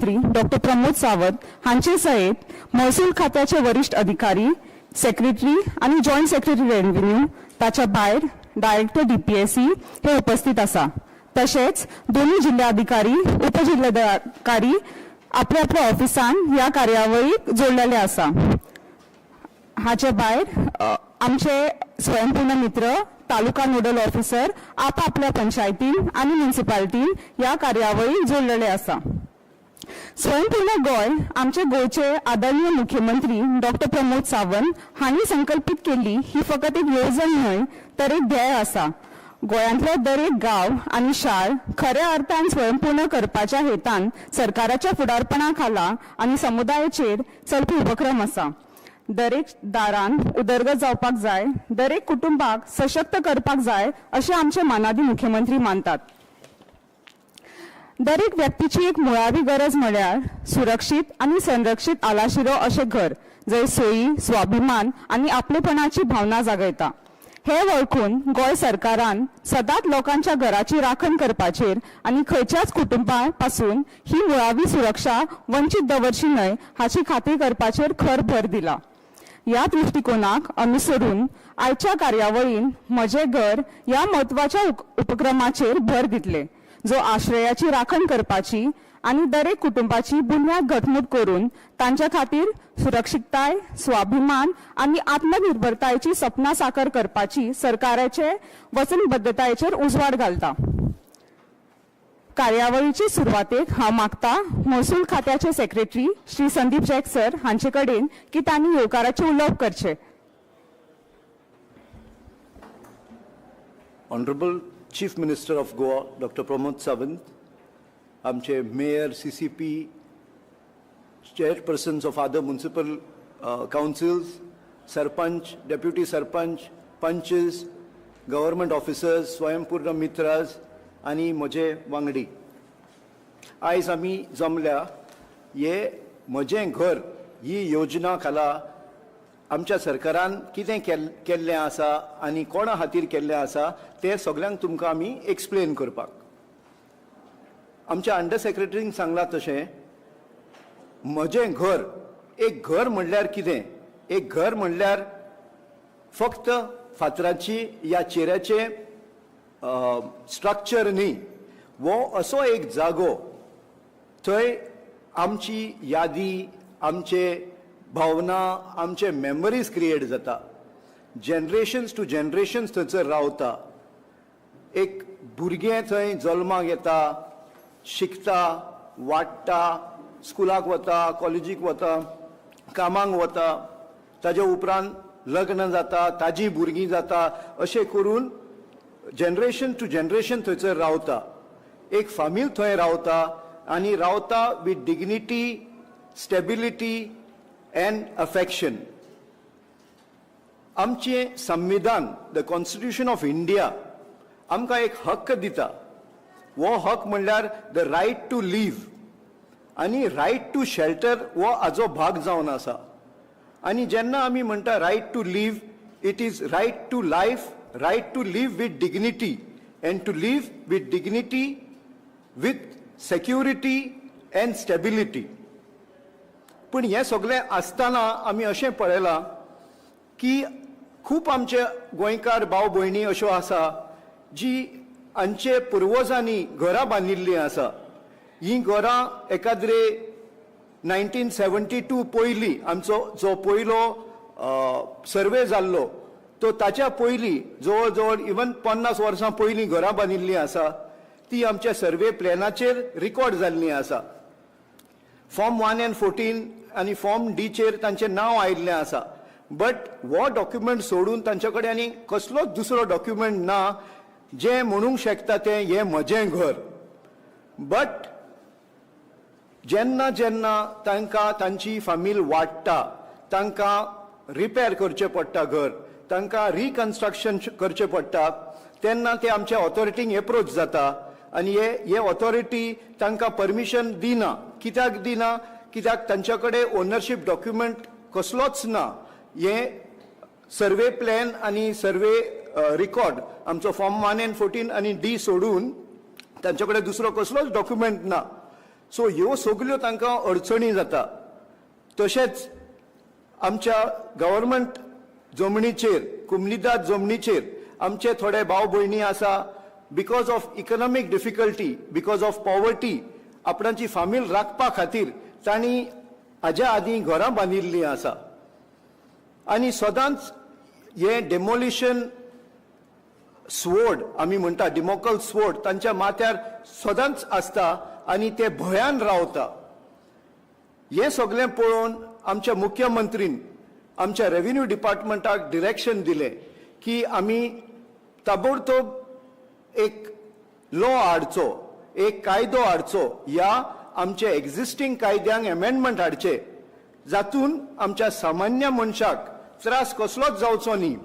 मुख्यमंत्री डॉक्टर प्रमोद सावंत हांचे सयत महसूल खात्याचे वरिश्ठ अधिकारी, सेक्रेटरी आनी जॉयंट सेक्रेटरी रेव्हेन्यू, ताच्या भायर डायरेक्टर डीपीएसई हे उपस्थित आसा. तशेंच दोनूय जिल्ल्याधिकारी, उपजिल्ल्याधिकारी आपल्या आपल्या ऑफिसान ह्या कार्यावळीक जोडलेले आसा. हाचे भायर आमचे स्वयंपूर्ण मित्र, तालुका नोडल ऑफिसर आपापल्या पंचायतीन आनी म्युन्सिपालिटीन ह्या कार्यावळीक जोडलेले आसा. स्वयंपूर्ण गोंय आमचे गोंयचे आदरणीय मुख्यमंत्री डॉक्टर प्रमोद सावंत हांणी संकल्पित केल्ली ही फकत एक येवजण न्हय, तर एक ध्येय आसा. गोंयांतलो दरेक गांव आनी शार खऱ्या अर्थान स्वयंपूर्ण करपाच्या हेतान सरकाराच्या फुडारपणा खाला आनी समुदायाचेर चलपी उपक्रम आसा. दरेक दारान उदरगत जावपाक जाय, दरेक कुटुंबाक सशक्त करपाक जाय, अशें आमचे मानादी मुख्यमंत्री मानतात. दरेक व्यक्तीची एक मुळावी गरज म्हळ्यार सुरक्षीत आनी संरक्षीत आलाशिरो अशें घर, जंय सोयी, स्वाभिमान आनी आपलेपणाची भावना जागयता. हे वळखून गोंय सरकारान सदांच लोकांच्या घराची राखण करपाचेर आनी खंयच्याच कुटुंबा पासून ही मुळावी सुरक्षा वंचीत दवरची न्हय हाची खात्री करपाचेर खर भर दिला. ह्या दृश्टिकोनाक अनुसरून आयच्या कार्यावळीन म्हजें घर ह्या म्हत्वाच्या उपक्रमाचेर भर दितले, जो आश्रयाची राखण करपाची आनी दरेक कुटुंबाची बुन्याद घटमूट करून तांच्या खातीर सुरक्षितताय, स्वाभिमान आनी आत्मनिर्भरतायेची सपनां साकार करपाची सरकाराचे वचनबद्धतायेचेर उजवाड घालता. कार्यावळीचे सुरवातेक हांव मागता महसूल खात्याचे secretary Shri Sandeep jack sir हांचे कडेन की तांणी येवकाराचें उलोवप करचें. Honorable Chief Minister of Goa, Dr. Pramod Sawant, आमचे mayor, CCP, chairpersons of other municipal councils, sarpanch, deputy sarpanch, panches, government officers, Swayampurna mitras आनी म्हजे वांगडी, आयज आमी जमल्या हे म्हजें घर ही योजना खाला आमच्या सरकारान कितें केल्लें आसा आनी कोणा खातीर केल्लें आसा तें सगल्यांक तुमकां आमी एक्सप्लेन करपाक. आमच्या अंडर सेक्रेटरीन सांगलां तशें, म्हजें घर, एक घर म्हणल्यार कितें? एक घर म्हणल्यार फक्त फातराची या चेऱ्याचें स्ट्रक्चर न्ही. हो असो एक जागो थंय आमची यादी, आमचे भावना, आमचे मेमरीज क्रिएट जाता. जनरेशन्स टू जनरेशन्स थंयसर रावता. एक भुरगें थंय जल्माक येता, शिकता, वाडटा, स्कुलाक वता, कॉलेजीक वता, कामाक वता, ताजे उपरांत लग्न जाता, ताजी भुरगीं जाता, अशें करून जनरेशन टू जनरेशन थंयसर रावता. एक फामील थंय रावता आनी रावता with dignity, stability and affection. आमचें संविधान, the constitution of India, आमकां एक हक्क दिता. हो हक म्हणल्यार the right to leave आनी रायट टू शेल्टर हो हाजो भाग जावन आसा. आनी जेन्ना आमी म्हणटा right to live, it is right to life, right to live with dignity and to live with dignity, with security and stability. पूण हें सगळें आसतना आमी अशें पळयलां की खूब आमचे गोंयकार भाव भयणी अश्यो आसा जी हांचे पुर्वजांनी घरां बांदिल्लीं आसा. ही घरां एकाद्रे 1972 पयलीं, आमचो जो पयलो सर्वे जाल्लो तो ताच्या पयलीं, जवळ जवळ इवन 50 वर्सां पयलीं घरां बांदिल्लीं आसा. ती आमच्या सर्वे प्लॅनाचेर रिकॉर्ड जाल्लीं आसा. फॉर्म 1 अँड 14 आनी फॉर्म डीचेर तांचें नांव आयिल्लें आसा. बट हो डॉक्युमेंट सोडून तांचे कडेन आनी कसलोच दुसरो डॉक्युमेंट ना जें म्हणूंक शकता तें हें म्हजें घर. बट जेन्ना जेन्ना तांकां तांची फामील वाडटा, तांकां रिपेर करचें पडटा घर, तांकां रिकन्स्ट्रक्शन करचें पडटा, तेन्ना ते आमच्या ऑथॉरिटींक एप्रोच जाता आनी हे ऑथॉरिटी तांकां परमिशन दिना. कित्याक दिना? कित्याक तांच्या कडेन ओनरशीप डॉक्युमेंट कसलोच ना. हे सर्वे प्लॅन आनी सर्वे रिकॉर्ड, आमचो फॉर्म 1 अँड 14 आनी डी सोडून तांचे कडेन दुसरो कसलोच डॉक्युमेंट ना. सो ह्यो सगल्यो तांकां अडचणी जाता. तशेंच आमच्या गव्हर्मेंट जमनीचेर, कुमनिदाद जमनीचेर आमचे थोडे भाव भयणी आसा, because of economic difficulty, because of poverty, आपणाची फामील राखपा खातीर तांणी हाज्या आदीं घरां बांदिल्लीं आसा आनी सदांच हें डेमोलिशन स्वोर्ड आमी म्हणटा, डॅमोकल्स स्वोर्ड तांच्या माथ्यार सदांच आसता आनी ते भंयान रावता. हें सगळें पळोवन आमच्या मुख्यमंत्रीन आमच्या रेव्हेन्यू डिपार्टमेंटाक डिरेक्शन दिलें की आमी ताबडतोब एक लॉ हाडचो, एक कायदो हाडचो या आमचे एक्झिस्टींग कायद्यांक एमेंडमेंट हाडचे, जातून आमच्या सामान्य मनशाक त्रास कसलोच जावचो न्ही,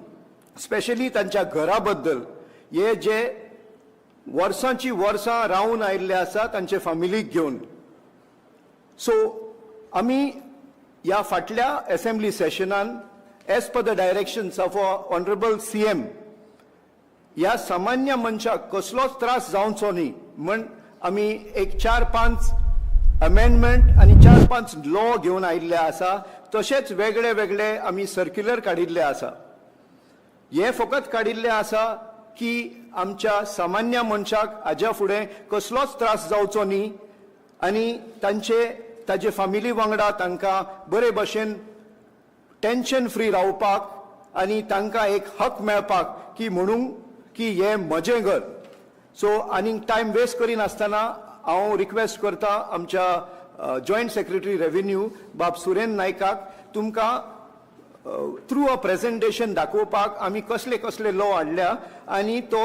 स्पेशली तांच्या घरा बद्दल, हे जे वर्सांची वर्सां रावून आयिल्ले आसा तांचे फामिलीक घेवन. सो आमी ह्या फाटल्या assembly सेशनान, as per the directions of honourable CM, ह्या सामान्य मनशाक कसलोच त्रास जावचो न्ही म्हण आमी एक चार पांच अमेंडमेंट आनी चार पांच लॉ घेवन आयिल्ले आसा. तशेंच वेगळे वेगळे आमी सर्क्युलर काडिल्ले आसा. हे फकत काडिल्ले आसा की आमच्या सामान्य मनशाक हाज्या फुडें कसलोच त्रास जावचो न्ही आनी तांचे ताजे फामिली वांगडा तांकां बरे भशेन टेन्शन फ्री रावपाक आनी तांकां एक हक मेळपाक की म्हणूंक की हें म्हजें घर. सो आनीक टायम वेस्ट करिनासतना हांव रिक्वेस्ट करता आमच्या जॉयंट सेक्रेटरी रेव्हेन्यू बाब सुरेन नायकाक, तुमकां थ्रू अ प्रेझेंटेशन दाखोवपाक आमी कसले कसले लॉ हाडल्या आनी तो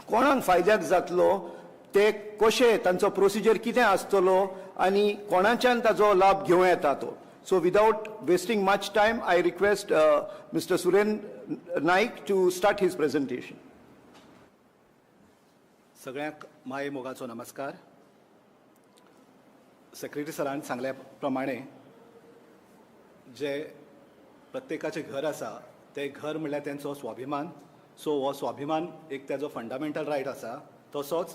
कोणाक फायद्याक जातलो, ते कशे, तांचो प्रोसिजर कितें आसतलो आनी कोणाच्यान ताजो लाभ घेवं येता तो. So without wasting much time, I request Mister Suren Naik to start his presentation. सगळ्यांक माये मोगाचो नमस्कार. सेक्रेटरी सरान सांगल्या प्रमाणे, जे प्रत्येकाचें घर आसा तें घर म्हणल्यार तेंचो स्वाभिमान. सो हो स्वाभिमान एक तेजो फंडामेंटल रायट आसा. तसोच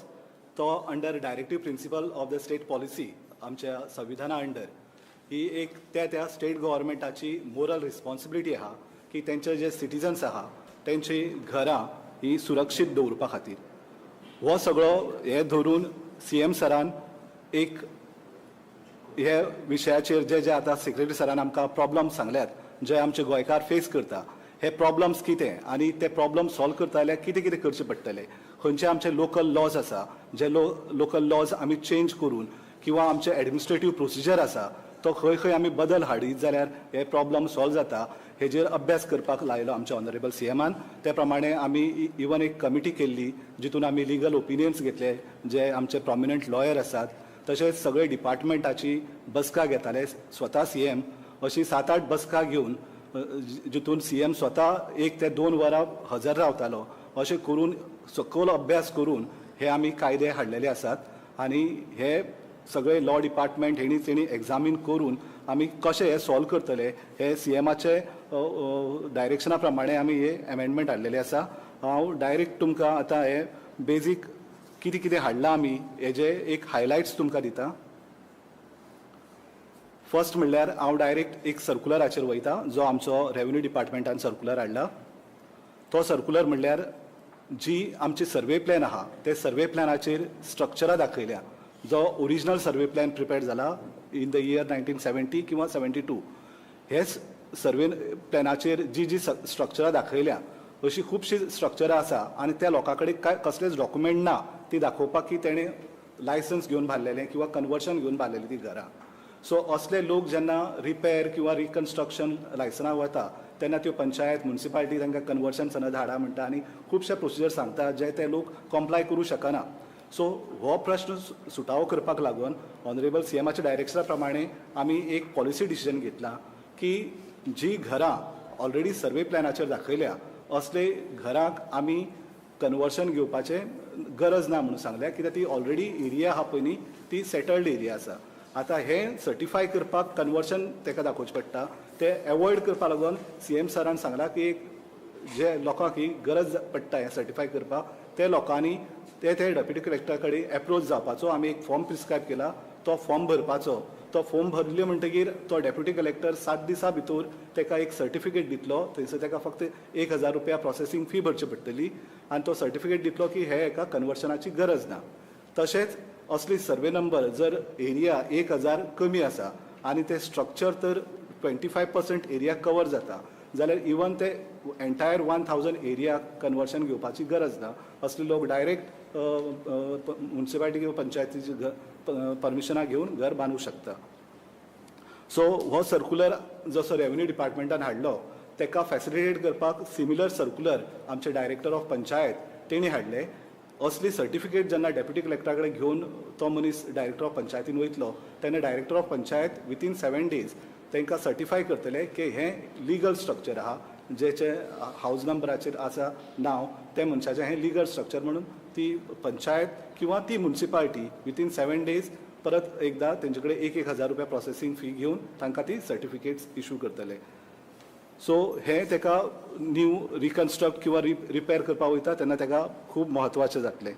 तो under directive principle of the state policy, आमच्या संविधाना अंडर, ही एक त्या त्या स्टेट गव्हर्मेंटाची मोरल रिस्पॉन्सिबिलिटी आहा की तेंचे जे सिटीजन्स आहा तेंची घरां ही सुरक्षीत दवरपा खातीर. हो सगळो हे धरून सीएम सरान एक हे विशयाचेर जे जे आतां सेक्रेटरी सरान आमकां प्रॉब्लम्स सांगल्यात, जे आमचे गोंयकार फेस करता, हे प्रॉब्लम्स कितें आनी ते प्रॉब्लम सॉल्व करता जाल्यार कितें कितें करचें पडटलें, खंयचे आमचे लोकल लॉज आसा, जे लोकल लॉज आमी चेंज करून किंवा आमचे एडमिनिस्ट्रेटीव प्रोसिजर आसा तो खंय खंय आमी बदल हाडीत जाल्यार हे प्रॉब्लम सॉल्व जाता, हेजेर अभ्यास करपाक लायलो आमच्या ऑनरेबल सी एमान. ते प्रमाणे आमी इवन एक कमिटी केल्ली, जितून आमी लिगल ओपिनियन्स घेतले, जे आमचे प्रॉमिनंट लॉयर आसात. तशेंच सगळे डिपार्टमेंटाची बसका घेताले स्वता सी एम. अशी सात आठ बसका घेवन जितून सी एम स्वता 1 ते 2 वरां हजर रावतालो, अशें करून सखोल अभ्यास करून हे आमी कायदे हाडलेले आसात. आनी हे सगळे लॉ डिपार्टमेंट हेणी तेणी एग्जामीन करून आमी कशें हे सॉल्व करतले, हे सी एमाचे डायरेक्शना प्रमाणे आमी हे अमेंडमेंट हाडलेले आसा. हांव डायरेक्ट तुमकां आतां हे बेजीक कितें कितें हाडलां आमी हेजे एक हायलायट्स तुमकां दिता. फर्स्ट म्हणल्यार हांव डायरेक्ट एक सर्कुलराचेर वयता, जो आमचो रेव्हेन्यू डिपार्टमेंटान सर्कुलर हाडला. तो सर्कुलर म्हणल्यार जी आमची सर्वे प्लॅन आहा, ते सर्वे प्लॅनाचेर स्ट्रक्चरां दाखयल्या. जो ओरिजिनल सर्वे प्लॅन प्रिपेर जाला in the year 1970 किंवा 72, हेच सर्वे प्लॅनाचेर जी जी स्ट्रक्चरां दाखयल्या, अशी खुबशीं स्ट्रक्चरां आसा आनी त्या लोकां कडेन कांय कसलेच डॉक्युमेंट ना ती दाखोवपाक की तेणें लायसन्स घेवन बांदलेलें किंवा कन्वर्शन घेवन बांदलेली ती घरां. सो असले लोक जेन्ना रिपेर किंवा रिकन्स्ट्रक्शन लायसनाक वता, तेन्ना त्यो पंचायत, मुन्सिपालिटी तांकां कन्वर्शन सनद हाडा म्हणटा आनी खुबशे प्रोसिजर सांगता जे ते लोक कॉम्प्लाय करूं शकना. सो हो प्रश्न सुटावो करपाक लागून ऑनरेबल सी एमाच्या डायरेक्शना प्रमाणे आमी एक पॉलिसी डिसिजन घेतला की जी घरां ऑलरेडी सर्वे प्लॅनाचेर दाखयल्या, असले घरांक आमी कन्वर्शन घेवपाचें गरज ना म्हणून सांगल्या, कित्याक ती ऑलरेडी एरिया आहा पळय न्ही, ती सेटल्ड एरिया आसा. आतां हें सर्टिफाय करपाक कन्वर्शन ताका दाखोवचें पडटा. तें एवॉयड करपा लागून सी एम सरान सांगलां की एक जे लोकांक ही गरज पडटा हें सर्टिफाय करपाक, ते लोकांनी ते ते डेप्युटी कलेक्टरा कडेन एप्रोच जावपाचो. आमी एक फॉर्म प्रिस्क्रायब केला. तो फॉर्म भरपाचो. तो फॉर्म भरले म्हणटगीर तो डेप्युटी कलेक्टर 7 दिसां भितर ताका एक सर्टिफिकेट दितलो. थंयसर ताका फक्त 1000 रुपया प्रोसेसींग फी भरची पडटली आनी तो सर्टिफिकेट दितलो की हे एका कन्वर्शनाची गरज ना. तशेंच असली सर्वे नंबर जर एरिया 1000 कमी आसा आनी ते स्ट्रक्चर तर 25% एरिया कवर जाता जाल्यार इवन ते एन्टायर 1000 एरिया कन्वर्शन घेवपाची गरज ना. असले लोक डायरेक्ट म्युनिसिपालिटी किंवा पंचायतीची परमिशनां घेवन घर बांदूंक शकता. सो हो सर्कुलर जसो रेवेन्यू डिपार्टमेंटान हाडलो ताका फॅसिलिटेट करपाक सिमिलर सर्कुलर आमचे डायरेक्टर ऑफ पंचायत तेणी हाडले. असली सर्टिफिकेट जेन्ना डेप्युटी कलेक्टरा कडेन घेवन तो मनीस डायरेक्टर ऑफ पंचायतीन वयतलो तेन्ना director of panchayat within 7 days तांकां सर्टिफाय करतले की हें लिगल स्ट्रक्चर आहा, जेचे हावज नंबराचेर आसा नांव ते मनशाचें हें लिगल स्ट्रक्चर म्हणून ती पंचायत किंवा ती म्युनिसिपालिटी विथीन 7 डेज परत एकदा तेंचे कडेन 1000 रुपया प्रोसेसींग फी घेवन तांकां ती सर्टिफिकेट्स इशू करतले. सो हें ताका न्यू रिकन्स्ट्रक्ट किंवा रिपेर करपाक वयता तेन्ना ताका खूब म्हत्वाचें जातलें.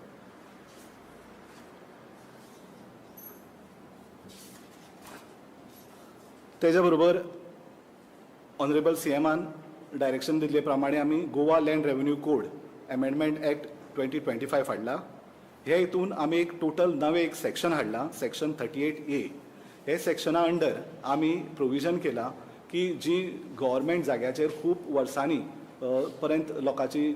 तेज्या बरोबर ऑनरेबल सीएमान डायरेक्शन दिल्ले प्रमाणे आमी Goa land revenue code amendment act 2025 हाडला. हे हितून आमी एक टोटल नवें एक सेक्शन हाडलां, सेक्शन 38A. हे सेक्शना अंडर आमी प्रोविजन केलां की जी गव्हर्मेंट जाग्याचेर खूब वर्सांनी पर्यंत लोकांची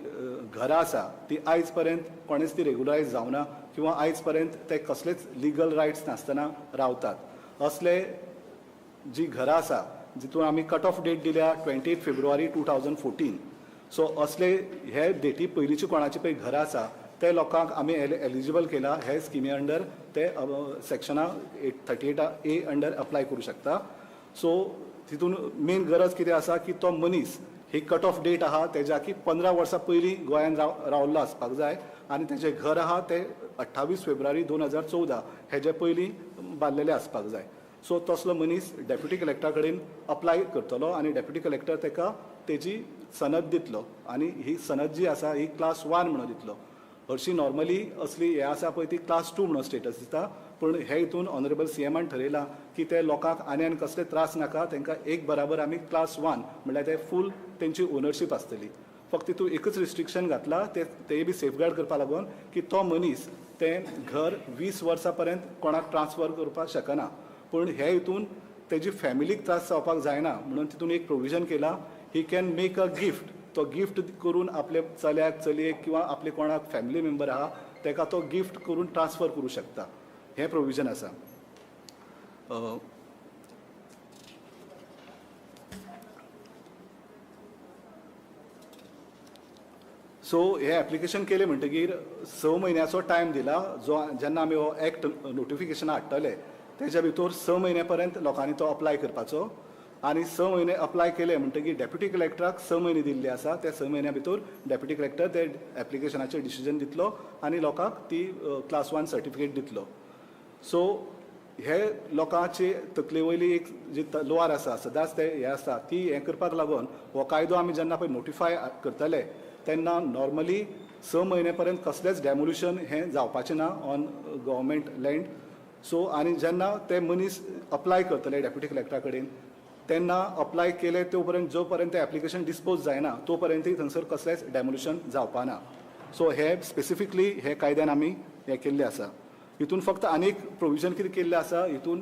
घरां आसा ती आयज पर्यंत कोणेच ती रेगुलरायज जावना किंवा आयज पर्यंत ते कसलेच लिगल रायट्स नासतना रावतात. असले जी घरां आसा जितून आमी कट ऑफ डेट दिल्या 28 फेब्रुवारी 2014. सो असले हे डेटी पयलींची कोणाची पळय घरां आसा ते लोकांक आमी एलिजिबल केला हे स्किमी अंडर ते सेक्शना 38A under apply करूं शकता. सो तितून मेन गरज कितें आसा की तो मनीस ही कट ऑफ डेट आहा तेज्या की 15 वर्सां पयलीं गोंयान रावल्लो आसपाक जाय आनी तेजें घर आहा तें 28 फेब्रुवारी 2014 हेजे पयलीं बांदलेलें आसपाक जाय. सो तसलो मनीस डेप्युटी कलेक्टरा कडेन अप्लाय करतलो आनी डेप्युटी कलेक्टर ताका तेजी सनद दितलो आनी ही सनद जी आसा ही क्लास 1 म्हणून दितलो. हरशीं नॉर्मली असली हें आसा पळय ती क्लास 2 म्हणून स्टेटस दिता, पूण हे हितून ऑनरेबल सीएमान ठरयलां की ते लोकांक आनी आनी कसले त्रास नाका, तांकां एक बराबर आमी क्लास 1 म्हणल्यार ते फूल तेंची ओनरशीप आसतली. फक्त तितून एकूच रिस्ट्रिक्शन घातलां ते बी सेफगार्ड करपा लागून की तो मनीस तें घर 20 वर्सां पर्यंत कोणाक ट्रान्सफर करपाक शकना, पूण हे हितून तेजी फॅमिलीक त्रास जावपाक जायना म्हणून तितून एक प्रोविजन केलां, he can make a gift. तो गिफ्ट करून आपले चल्याक चलयेक किंवा आपले कोणाक फॅमिली मेंबर आहा ताका तो गिफ्ट करून ट्रान्सफर करूं शकता, हें प्रोविजन आसा. सो हें एप्लिकेशन केलें म्हणटगीर 6 म्हयन्याचो टायम दिला, जो जेन्ना आमी हो एक्ट नोटिफिकेशन हाडटले तेज्या भितर 6 म्हयन्या पर्यंत लोकांनी तो अप्लाय करपाचो आनी 6 म्हयने अप्लाय केले म्हणटगीर डेप्युटी कलेक्टराक 6 म्हयने दिल्ले आसा, त्या 6 म्हयन्या भितर डेप्युटी कलेक्टर ते एप्लिकेशनाचेर डिसिजन दितलो आनी लोकांक ती क्लास 1 सर्टिफिकेट दितलो. सो हे लोकांचे तकले वयली एक जी तलवार आसा सदांच ते हें आसता ती हें करपाक लागून हो कायदो आमी जेन्ना पळय नोटिफाय करतले तेन्ना नॉर्मली 6 म्हयने पर्यंत कसलेंच डेमोल्युशन हें जावपाचें ना ऑन गव्हर्मेंट लँड. सो आनी जेन्ना ते मनीस अप्लाय करतले डेप्युटी कलेक्टरा कडेन तेन्ना अप्लाय केले तो पर्यंत जो पर्यंत ते एप्लिकेशन डिस्पोज जायना तो पर्यंतय थंयसर कसलेंच डेमोल्युशन जावपाना. सो हे स्पेसिफिकली हे कायद्यान आमी हें केल्लें आसा. हितून फक्त आनी एक प्रोविजन कितें केल्लें आसा, हितून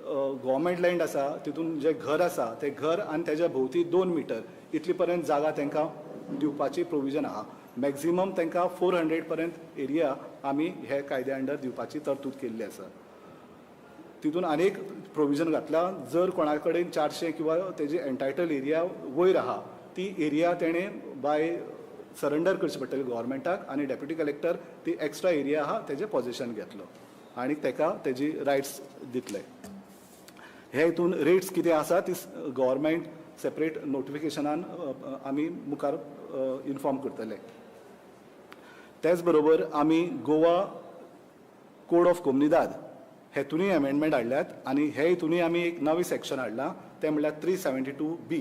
गव्हर्मेंट लँड आसा तितून जें घर आसा तें घर आनी तेज्या भोंवती 2 मिटर इतली पर्यंत जागा तांकां दिवपाची प्रोविजन आहा. मॅक्झिमम तांकां 400 पर्यंत एरिया आमी हे कायद्या अंडर दिवपाची तरतूद केल्ली आसा. तितून आनी एक प्रोविजन घातला, जर कोणा कडेन 400 किंवा तेजी एन्टायटल एरिया वयर आहा ती एरिया तेणें बाय सरंडर करची पडटली गव्हर्मेंटाक आनी डेप्युटी कलेक्टर ती एक्स्ट्रा एरिया आहा तेजें पॉजिशन घेतलो आनी तेका तेजी रायट्स दितले. हे हितून रेट्स कितें आसा ती गव्हर्मेंट सेपरेट नोटिफिकेशनान आमी मुखार इन्फॉर्म करतले. तेच बरोबर आमी गोवा कोड ऑफ कोमनिदाद हेतुनूय अमेंडमेंट हाडल्यात आनी हे हितुनूय आमी एक नवें सेक्शन हाडलां तें म्हणल्यार 372B.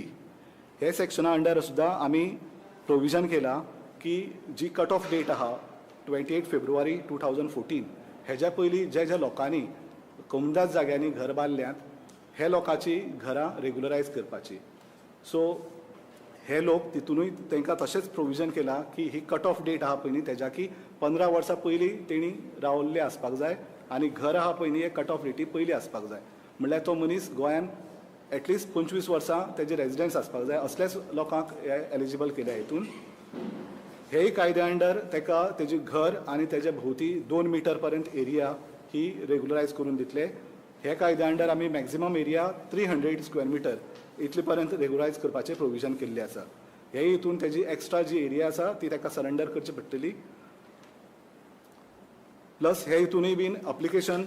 हे सेक्शना अंडर सुद्दां आमी प्रोविजन केलां की जी कट ऑफ डेट आहा 28 फेब्रुवारी 2014 हेज्या पयलीं जे जे लोकांनी कोमुनिदाद जाग्यांनी घर बांदल्यात हे लोकांची घरां रेगुलरायज करपाची. सो हे लोक तितूनय तांकां तशेंच प्रोविजन केलां की ही कट ऑफ डेट आहा पळय न्ही तेज्या की 15 वर्सां पयलीं तेणी रावल्ले आसपाक जाय आनी घर आहा पळय न्ही हे कट ऑफ डेटी पयलीं आसपाक जाय. म्हणल्यार तो मनीस गोंयान एटलिस्ट 25 वर्सां तेजे रेजिडन्स आसपाक जाय, असलेच लोकांक हे एलिजिबल केल्या हितून. हेय कायद्या अंडर ताका तेजी घर आनी तेजे भोंवती 2 मिटर पर्यंत एरिया ही रेगुलरायज करून दितले. हे कायद्या अंडर आमी मॅक्झिमम एरिया 300 स्क्वेअर मिटर इतले पर्यंत रेगुलरायज करपाचें प्रोविजन केल्लें आसा. हे हितून तेजी एक्स्ट्रा जी एरिया आसा ती ताका सरेंडर करची पडटली. प्लस हे हितूनय बीन अप्लिकेशन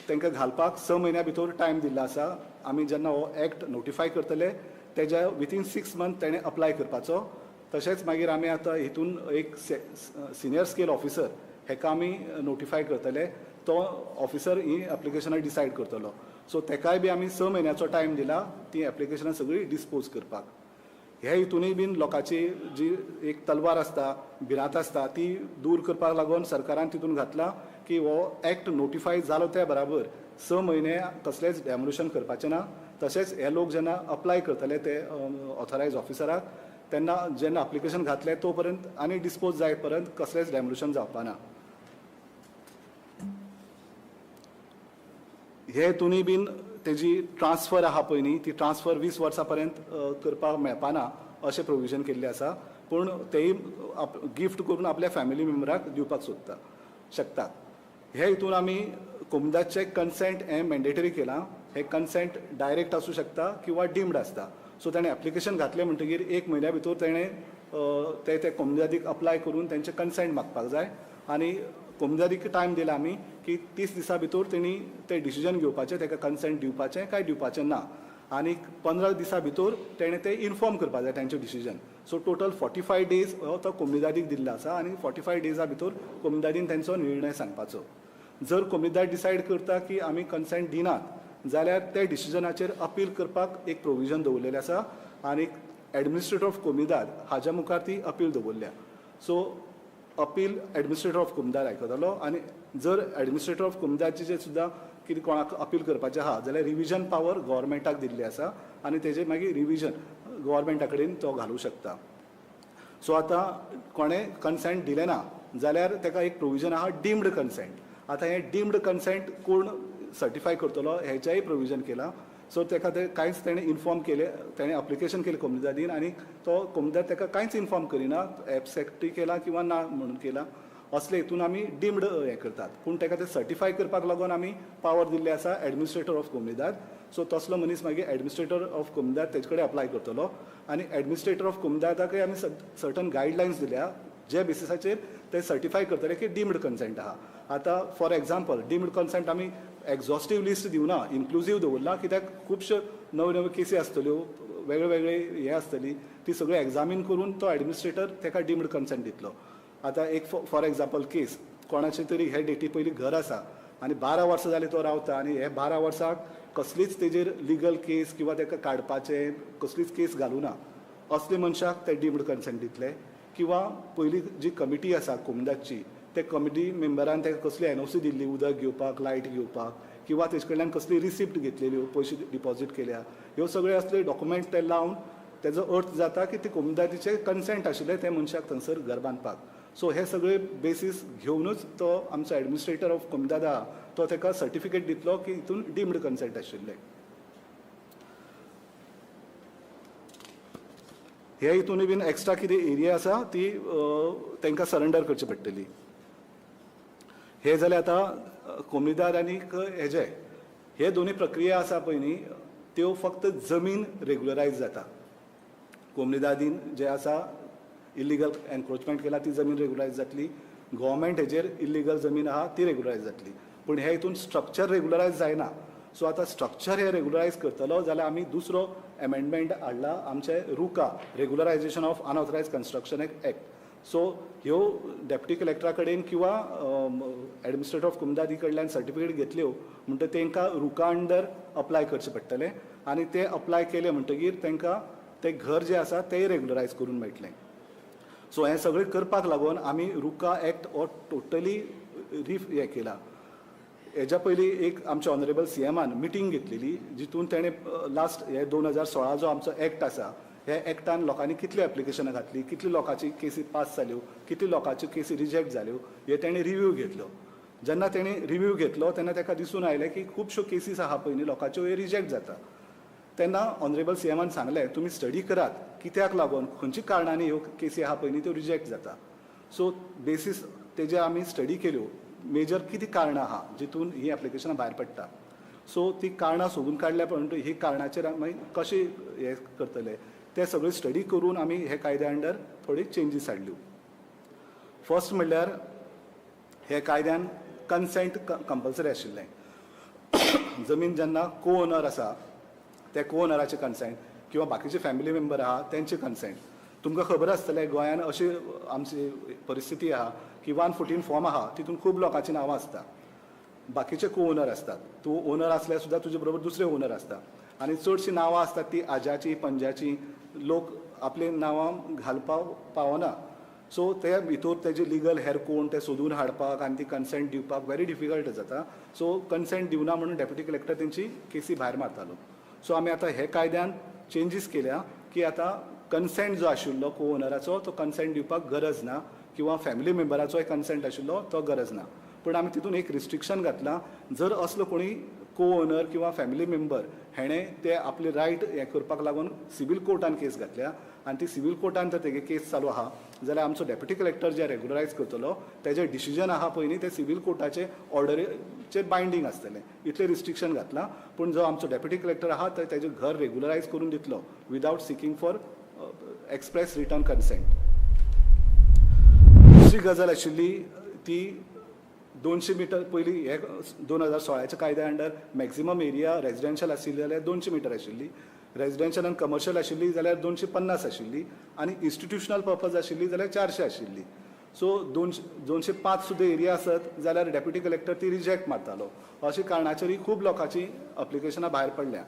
तांकां घालपाक 6 म्हयन्या भितर टायम दिल्लो आसा. आमी जेन्ना हो एक्ट नोटिफाय करतले तेज्या विथीन 6 मंथ तेणें अप्लाय करपाचो. तशेंच मागीर आमी आतां हितून एक सिनियर स्केल ऑफिसर हेका आमी नोटिफाय करतले, तो ऑफिसर ही एप्लिकेशनां डिसायड करतलो. सो तेकाय बी आमी 6 म्हयन्याचो टायम दिला ती एप्लिकेशनां सगळीं डिस्पोज करपाक. हे हितूनय बीन लोकांची जी एक तलवार आसता, भिरांत आसता ती दूर करपाक लागून सरकारान तितून घातला की हो एक्ट नोटिफाय जालो त्या बराबर 6 म्हयने कसलेंच डेमोलिशन करपाचें ना. तशेंच हे लोक जेन्ना अप्लाय करतले ते ऑथरायज ऑफिसराक तेन्ना जेन्ना एप्लिकेशन घातलें तो पर्यंत आनी डिस्पोज जाय पर्यंत कसलेंच डेमोलिशन जावपा ना. हे हितूनय बीन तेजी ट्रान्सफर आहा पळय न्ही ती ट्रान्सफर 20 वर्सां पर्यंत करपाक मेळपा ना अशें प्रोविजन केल्लें आसा. पूण तेय गिफ्ट करून आपल्या फॅमिली मेंबराक दिवपाक सोदता शकतात. हे हितून आमी कोमुनिदादचें कन्सेंट हें मॅन्डेटरी केलां. हें कन्सेंट डायरेक्ट आसूं शकता किंवा डिम्ड आसता. सो ताणें एप्लिकेशन घातलें म्हणटगीर 1 म्हयन्या भितर तेणें ते ते कोमुनिदादीक अप्लाय करून तेंचें कन्सेंट मागपाक जाय आनी कोमुनिदादीक टायम दिला आमी की 30 दिसां भितर तेणी तें डिसिजन घेवपाचें, ताका कन्सेंट दिवपाचें काय दिवपाचें ना, आनी 15 दिसां भितर तेणें तें इन्फॉर्म करपाक जाय तेंचें डिसिजन. सो टोटल 45 डेज हो तो कोमुनिदादीक दिल्लो आसा आनी 45 डेजा भितर कोमुनिदादीन तेंचो निर्णय सांगपाचो. जर कोमुनिदाद डिसायड करता की आमी कन्सेंट दिनात जाल्यार ते डिसिजनाचेर अपील करपाक एक प्रोविजन दवरलेलें आसा आनी एडमिनिस्ट्रेटर ऑफ कोमुनिदाद हाज्या मुखार ती अपील दवरल्या. So appeal administrator of comunidade आयकतलो आनी जर एडमिनिस्ट्रेटर ऑफ कोमुनिदादचें सुद्दां कितें कोणाक अपील करपाचें आहा जाल्यार रिविजन पावर गव्हर्मेंटाक दिल्ली आसा आनी तेजेर मागीर रिविजन गव्हर्मेंटा कडेन तो घालूं शकता. सो आतां कोणें कन्सेंट दिलें ना जाल्यार ताका एक प्रोविजन आहा डिम्ड कन्सेंट. आतां हें डिम्ड कन्सेंट कोण सर्टिफाय करतलो हेचेंय प्रोविजन केलां. सो ताका ते कांयच तेणें इन्फॉर्म केलें, तेणें एप्लिकेशन केलें कोमुनिदादीन आनी तो कोमुनिदाद ताका कांयच इन्फॉर्म करिना, एबसेक्टूय केला किंवा ना म्हणून केला, असले हितून आमी डिम्ड हें करतात. पूण ताका ते सर्टिफाय करपाक लागून आमी पावर दिल्ली आसा एडमिनिस्ट्रेटर ऑफ कोमुनिदाद. सो तसलो मनीस मागीर एडमिनिस्ट्रेटर ऑफ कोमुनिदाद तेजे कडेन अप्लाय करतलो आनी एडमिनिस्ट्रेटर ऑफ कोमुनिदादाकय आमी सर्टन गायडलायन्स दिल्या जे बेसिसाचेर ते सर्टिफाय करतले की डिम्ड कन्सेंट आहा. आतां फॉर एग्जाम्पल डिम्ड कन्सेंट आमी एक्झॉस्टीव लिस्ट दिवना, इन्क्लुजीव दवरला कित्याक खुबश्यो नव्यो नव्यो केसी आसतल्यो, वेगळे वेगळे हे आसतली, ती सगळी एग्जामीन करून तो एडमिनिस्ट्रेटर ताका डिम्ड कन्सेंट दितलो. आतां एक फॉर एग्जाम्पल केस, कोणाचे तरी हे डेटी पयलीं घर आसा आनी 12 वर्सां जालीं तो रावता आनी हे 12 वर्साक कसलीच तेजेर लिगल केस किंवा ताका काडपाचें कसलीच केस घालूना, असले मनशाक ते डिम्ड कन्सेंट दितले. किंवा पयलीं जी कमिटी आसा कोमुनिदादची ते कमिटी मेंबरान ताका कसली एनओसी दिल्ली उदक घेवपाक, लायट घेवपाक, किंवा तेजे कडल्यान कसली रिसिप्ट घेतलेल्यो, पयशे डिपॉजीट केल्या, ह्यो सगळे असले डॉक्युमेंट ते लावन तेजो अर्थ जाता की ते कोमुनिदादीचे कन्सेंट आशिल्ले ते मनशाक थंयसर घर बांदपाक. सो हे सगळे बेसीस घेवनूच तो आमचो एडमिनिस्ट्रेटर ऑफ कोमुनिदाद आहा तो ताका सर्टिफिकेट दितलो की हितून डिम्ड कन्सेंट आशिल्लें. हे हितूनय बीन एक्स्ट्रा कितें एरिया आसा ती तांकां सरेंडर करची पडटली. हे जालें आतां कोमुनिदाद आनी हेजे हे दोनूय प्रक्रिया आसा पळय न्ही त्यो फक्त जमीन रेगुलरायज जाता. कोमुनिदादीन जे आसा इलिगल एनक्रोचमेंट केला ती जमीन रेगुलरायज जातली, गव्हर्मेंट हेजेर इलिगल जमीन आहा ती रेगुलरायज जातली, पूण हे हितून स्ट्रक्चर रेगुलरायज जायना. सो आतां स्ट्रक्चर हे रेगुलरायज करतलो जाल्यार आमी दुसरो एमेंडमेंट हाडला आमचे RUCA, regularisation of unauthorised construction act. So ह्यो डेप्युटी कलेक्टरा कडेन किंवा एडमिनिस्ट्रेटर ऑफ कोमुनिदादी कडल्यान सर्टिफिकेट घेतल्यो म्हणटकीर तांकां रुका अंडर अप्लाय करचें पडटलें आनी ते अप्लाय केले म्हणटगीर तांकां तें घर जें आसा तेंय रेगुलरायज करून मेळटलें. सो हें सगळें करपाक लागून आमी रुका एक्ट हो टोटली रिफ हें केला, हेज्या पयलीं एक आमच्या ऑनरेबल सीएमान मिटींग घेतलेली, जितून तेणें लास्ट हे 2016 जो आमचो एक्ट आसा, ह्या एक्टान लोकांनी कितली एप्लिकेशनां घातली, कितली लोकांची केसी पास जाल्यो, कितली लोकांच्यो केसी रिजेक्ट जाल्यो, हे तेणें रिव्यू घेतलो. जेन्ना तेणें रिव्यू घेतलो तेन्ना ताका दिसून आयलें की खुबश्यो केसीस आहा पळय न्ही लोकांच्यो, हे रिजेक्ट जाता. तेन्ना ऑनरेबल सीएमान सांगलें, तुमी स्टडी करात कित्याक लागून, खंयच्या कारणांनी ह्यो केसी आहा पळय न्ही त्यो रिजेक्ट जाता. सो बेसीस तेजे आमी स्टडी केल्यो, मेजर कितें कारणां आहा जितून ही एप्लिकेशनां भायर पडटा. सो ती कारणां सोदून काडल्या परंतु ही कारणाचेर आमी कशें हें करतले ते सगळे स्टडी करून आमी हे कायद्या अंडर थोडी चेंजीस हाडल्यो. फर्स्ट म्हणल्यार हे कायद्यान कन्सेंट कंपल्सरी आशिल्लें. जमीन जेन्ना को ओनर आसा ते को ओनराचे कन्सेंट किंवा बाकीचे फॅमिली मेंबर आहा तेंचे कन्सेंट. तुमकां खबर आसतलें गोंयान अशी आमची परिस्थिती आहा की 114 फॉर्म आहा तितून खूब लोकांची नांवां आसता, बाकीचे को ओनर आसतात. तूं ओनर आसल्यार सुद्दां तुजे बरोबर दुसरे ओनर आसता आनी चडशीं नांवां आसतात ती आज्याची पंजाची, लोक आपली नांवां घालपाक पावना. सो ते भितर तेजे लिगल हेर कोण ते सोदून हाडपाक आनी ती कन्सेंट दिवपाक व्हेरी डिफिकल्ट जाता. सो कन्सेंट दिवना म्हणून डेप्युटी कलेक्टर तेंची केसी भायर मारतालो. सो आमी आतां हे कायद्यान चेंजीस केल्या की आतां कन्सेंट जो आशिल्लो को ओनराचो तो कन्सेंट दिवपाक गरज ना, किंवा फॅमिली मेंबराचोय कन्सेंट आशिल्लो तो गरज ना. पूण आमी तितून एक रिस्ट्रिक्शन घातलां, जर असलो कोणी को ओनर किंवा फॅमिली मेंबर हेणें ते आपले रायट हें करपाक लागून सिवील कोर्टान केस घातल्या आनी ती सिवील कोर्टान जर तेगे केस चालू आहा जाल्यार आमचो डेप्युटी कलेक्टर जे रेगुलरायज करतलो तेजें डिसिजन आहा पळय न्ही तें सिवील कोर्टाचे ऑर्डरीचेर बायंडींग आसतलें, इतलें रिस्ट्रिक्शन घातलां. पूण जो आमचो डेप्युटी कलेक्टर आहा तो तेजें घर रेगुलरायज करून दितलो without seeking for express written consent. दुसरी गजाल आशिल्ली ती 200 मिटर पयलीं हे 2016 कायद्या अंडर मॅक्झिमम एरिया रेजिडेन्शियल आशिल्ली जाल्यार 200 मिटर आशिल्ली, रेजिडेन्शियल आनी कमर्शियल आशिल्ली जाल्यार 250 आशिल्ली आनी इन्स्टिट्युशनल पर्पज आशिल्ली जाल्यार 400 आशिल्ली. सो 205 सुद्दां एरिया आसत जाल्यार डेप्युटी कलेक्टर ती रिजेक्ट मारतालो. अशे कारणाचेरूय खूब लोकांची अप्लिकेशनां भायर पडल्या.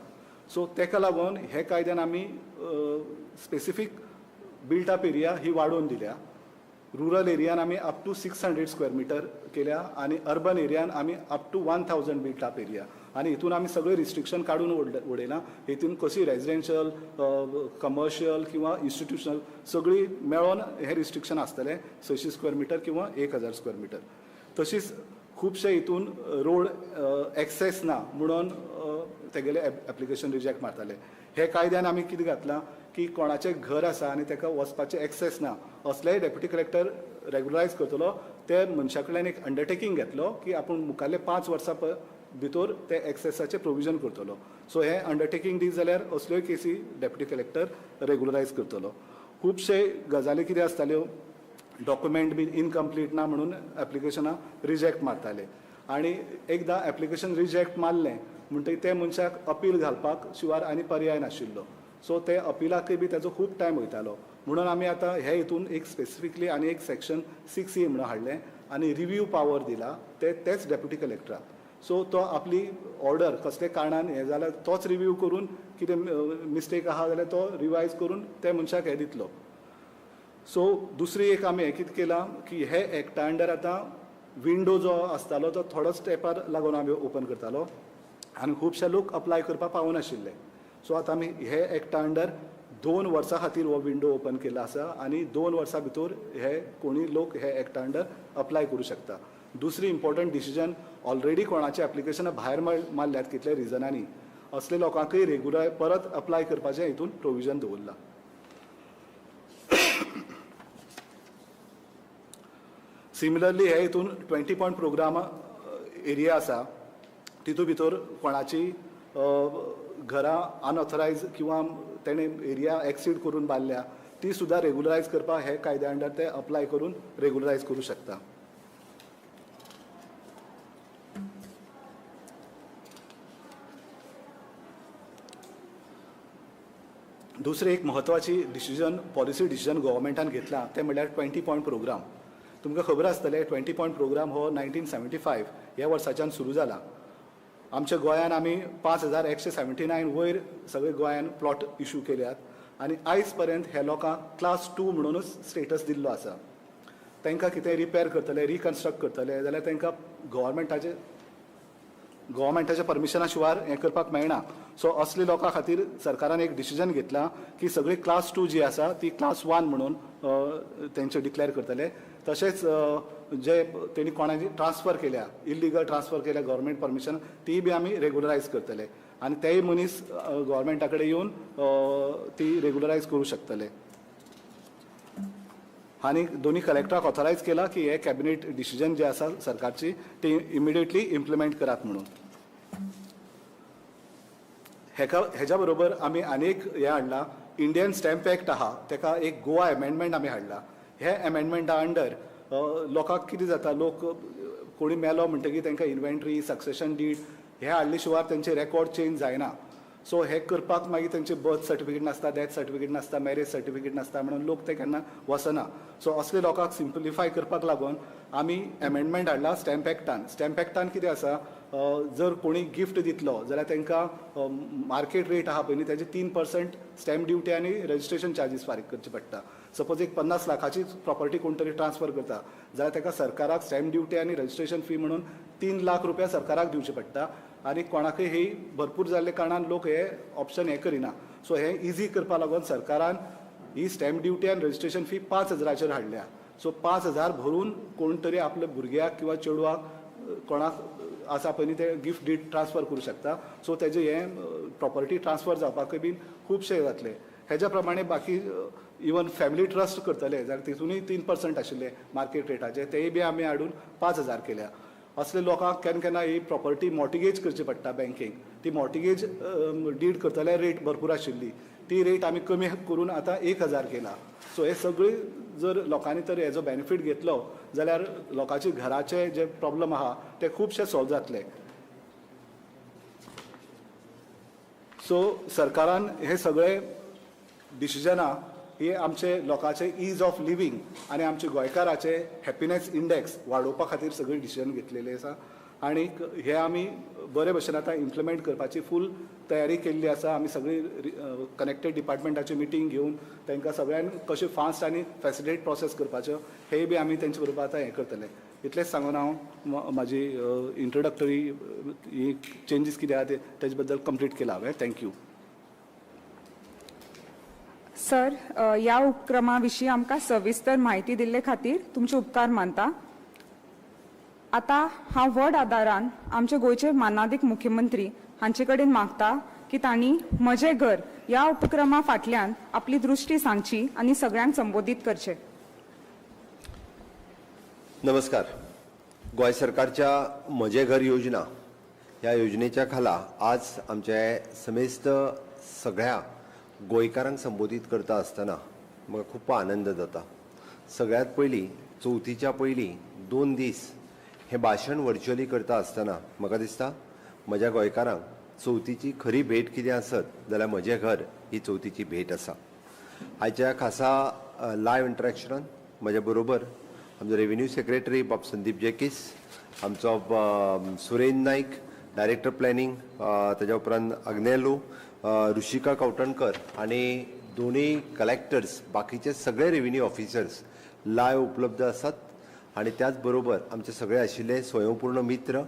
सो तेका लागून हे कायद्यान आमी स्पेसिफीक बिल्ट अप एरिया ही वाडोवन दिल्या. रुरल एरियान आमी अप टू 600 स्क्वेअर मिटर केल्या आनी अर्बन एरियान आमी up to 1000 built up area. आनी हितून आमी सगळे रिस्ट्रिक्शन काडून उडयलां. हितून कशी रेजिडेन्शियल, कमर्शियल किंवा इन्स्टिट्युशनल सगळी मेळोन हे रिस्ट्रिक्शन आसतलें 600 स्क्वेअर मिटर किंवा 1000 स्क्वेअर मिटर. तशीच खुबशे हितून रोड एक्सेस ना म्हणून तेगेले एप्लिकेशन रिजेक्ट मारताले. हे कायद्यान आमी कितें घातलां की कोणाचें घर आसा आनी ताका वचपाचें एक्सेस ना असलेय डेप्युटी कलेक्टर रेगुलरायज करतलो, ते मनशा कडल्यान एक अंडरटेकींग घेतलो की आपूण मुखारले 5 वर्सां भितर ते एक्सेसाचें प्रोविजन करतलो. सो हें अंडरटेकींग दीत जाल्यार असल्योय केसी डेप्युटी कलेक्टर रेगुलरायज करतलो. खुबशे गजाली कितें आसताल्यो, डॉक्युमेंट बीन इनकम्प्लीट ना म्हणून एप्लिकेशनां रिजेक्ट मारताले आनी एकदां एप्लिकेशन रिजेक्ट मारलें म्हणटकीर ते मनशाक अपील घालपाक शिवार आनी पर्याय नाशिल्लो. सो ते अपिलाकय बी ताजो खूब टायम वयतालो. म्हणून आमी आतां हे हितून एक स्पेसिफिकली आनी एक सेक्शन 6A म्हणून हाडलें आनी रिव्यू पावर दिला ते तेच डेप्युटी कलेक्टराक. सो तो आपली ऑर्डर कसले कारणान हें जाल्यार तोच रिव्यू करून कितें मिस्टेक आहा जाल्यार तो रिवायज करून ते मनशाक हें दितलो. सो दुसरी एक आमी हें कितें केलां की हे एक्टा अंडर आतां विंडो जो आसतालो तो थोडोच तेंपार लागून आमी ओपन करतालो आनी खुबशे लोक अप्लाय करपाक पावनाशिल्ले. सो आतां आमी हे एक्टा अंडर 2 वर्सां खातीर हो विंडो ओपन केला आसा आनी 2 वर्सां भितर हे कोणी लोक हे एक्टा अंडर अप्लाय करूं शकता. दुसरी इम्पॉर्टंट डिसिजन, ऑलरेडी कोणाचे एप्लिकेशनां भायर मारल्यात कितल्या रिजनांनी, असले लोकांकय रेगुलर परत अप्लाय करपाचें हितून प्रोविजन दवरलां. सिमिलरली हे हितून 20 पॉयंट प्रोग्राम एरिया आसा तितून भितर कोणाची घरां अनऑथरायज किंवा तेणें एरिया एक्सीड करून बांदल्या ती सुद्दां रेगुलरायज करपाक हे कायद्या अंडर ते अप्लाय करून रेगुलरायज करूं शकता. दुसरी एक म्हत्वाची डिसिजन, पॉलिसी डिसिजन गव्हर्मेंटान घेतला तें म्हणल्यार 20 पॉयंट प्रोग्राम. तुमकां खबर आसतलें 20 पॉयंट प्रोग्राम हो 1975 ह्या वर्साच्यान सुरू जाला. आमच्या गोंयान आमी 5179 वयर सगळे गोंयान प्लॉट इशू केल्यात आनी आयज पर्यंत हे लोकांक क्लास 2 म्हणूनच स्टेटस दिल्लो आसा. तांकां कितें रिपेर करतले, रिकन्स्ट्रक्ट करतले जाल्यार तांकां गव्हर्मेंटाचे गव्हर्मेंटाच्या परमिशना शिवार हें करपाक मेळना. सो असले लोकां खातीर सरकारान एक डिसिजन घेतलां की सगळी क्लास 2 जी आसा ती क्लास 1 म्हणून तेंचे डिक्लेअर करतले. तशेंच जे तेणी कोणाची ट्रान्सफर केल्या, इल्लिगल ट्रान्सफर केल्या गव्हर्मेंट परमिशन, ती बी आमी रेगुलरायज करतले आनी तेय मनीस गव्हर्मेंटा कडेन येवन ती रेगुलरायज करूं शकतले. आनी दोनी कलेक्टराक ऑथरायज केला की हे कॅबिनेट डिसिजन जे आसा सरकारची ती इमिडिएटली इम्प्लिमेंट करात म्हणून. हेका हेज्या बरोबर आमी आनी एक हें हाडलां, इंडियन स्टॅम्प एक्ट आहा तेका एक गोवा एमेंडमेंट आमी हाडला. हे एमेंडमेंटा अंडर लोकांक कितें जाता, लोक कोणी मेलो म्हणटकीर तांकां इन्व्हेंटरी, सक्सेशन did हे हाडले शिवाय तेंचे रेकॉर्ड चेंज जायना. सो हे करपाक मागीर तेंचे बर्थ सर्टिफिकेट नासता, डॅथ सर्टिफिकेट नासता, मॅरेज सर्टिफिकेट नासता, म्हणून लोक ते केन्ना वचना. सो असले लोकांक सिंप्लिफाय करपाक लागून आमी एमेंडमेंट हाडला स्टॅम्प एक्टान. स्टॅम्प एक्टान कितें आसा, जर कोणी गिफ्ट दितलो जाल्यार तांकां मार्केट रेट आहा पळय न्ही तेजे 3% स्टॅम्प ड्युटी आनी रजिस्ट्रेशन चार्जीस फारीक करचे पडटा. सपोज एक 50 लाखाची प्रॉपर्टी कोण तरी ट्रान्सफर करता जाल्यार ताका सरकाराक स्टॅम्प ड्युटी आनी रजिस्ट्रेशन फी म्हणून 3 लाख रुपया सरकाराक दिवचे पडटा. आनी कोणाकय ही भरपूर जाल्ले कारणान लोक हे ऑप्शन हे करिना. सो हे इजी करपा लागून सरकारान ही स्टॅम्प ड्युटी आनी रजिस्ट्रेशन फी 5,000 हाडल्या. सो 5,000 भरून कोण तरी आपल्या भुरग्याक किंवा चेडवाक कोणाक आसा पळय न्ही ते गिफ्ट did transfer करूं शकता. सो तेजें हें प्रॉपर्टी ट्रान्सफर जावपाकय बीन खुबशें जातलें. हेज्या प्रमाणे बाकी इवन फॅमिली ट्रस्ट करतले जाल्यार तितूनय 3% आशिल्ले मार्केट रेटाचे, तेय बी आमी हाडून 5,000 केल्या. असले लोकांक केन्ना केन्ना ही प्रॉपर्टी मॉर्टिगेज करची पडटा बँकेक, ती मॉर्टिगेज did करतले रेट भरपूर आशिल्ली, ती रेट आमी कमी करून आतां 1,000 केला. सो हे सगळे जर लोकांनी तर हेजो बेनिफीट घेतलो जाल्यार लोकांचे घराचे जे प्रॉब्लम आहा ते खुबशे सॉल्व जातले. सो सरकारान हे सगळे डिसिजनां ही आमचे लोकांचे is of living आनी आमचे गोंयकाराचे हॅपिनेस इंडेक्स वाडोवपा खातीर सगळे डिसिजन घेतलेले आसा. आनी हे आमी बरे भशेन आतां इम्प्लिमेंट करपाची फूल तयारी केल्ली आसा. आमी सगळी कनेक्टेड डिपार्टमेंटाची मिटींग घेवन तांकां सगळ्यांक कशें फास्ट आनी फॅसिलिटेट प्रोसेस करपाच्यो हेय बी आमी तेंचे बरोबर आतां हें करतले. इतलेंच सांगून हांव म्हाजी इंट्रोडक्टरी ही चेंजीस कितें आहा ते तेजे बद्दल कंप्लीट केला हांवें. Thank you. Sir, ह्या उपक्रमा विशीं आमकां सविस्तर म्हायती दिल्ले खातीर तुमचे उपकार मानता. आतां हांव व्हड आदारान आमचे गोंयचे मानादीक मुख्यमंत्री हांचे कडेन मागता की तांणी म्हजें घर ह्या उपक्रमा फाटल्यान आपली दृश्टी सांगची आनी सगळ्यांक संबोधीत करचें. नमस्कार. गोंय सरकारच्या म्हजें घर योजना ह्या योजनेच्या खाला आज आमचे समेस्त सगळ्या गोंयकारांक संबोधीत करता आसतना म्हाका खूब आनंद जाता. सगळ्यांत पयलीं चवथीच्या पयलीं 2 दीस हें भाशण वर्च्युअली करता आसतना म्हाका दिसता म्हज्या गोंयकारांक चवथीची खरी भेट कितें आसत जाल्यार म्हजें घर ही चवथीची भेट आसा. आयच्या खासा लायव इंटरेक्शनान म्हज्या बरोबर आमचो रेव्हेन्यू सेक्रेटरी बाब संदीप जेकीस, आमचो सुरेन नायक डायरेक्टर प्लॅनिंग, ताज्या उपरांत अग्नेलो, ऋषिका कवठणकर आनी दोनूय कलेक्टर्स, बाकीचे सगळे रेव्हेन्यू ऑफिसर्स लायव उपलब्ध आसात. आनी त्याच बरोबर आमचे सगळे आशिल्ले स्वयंपूर्ण मित्र,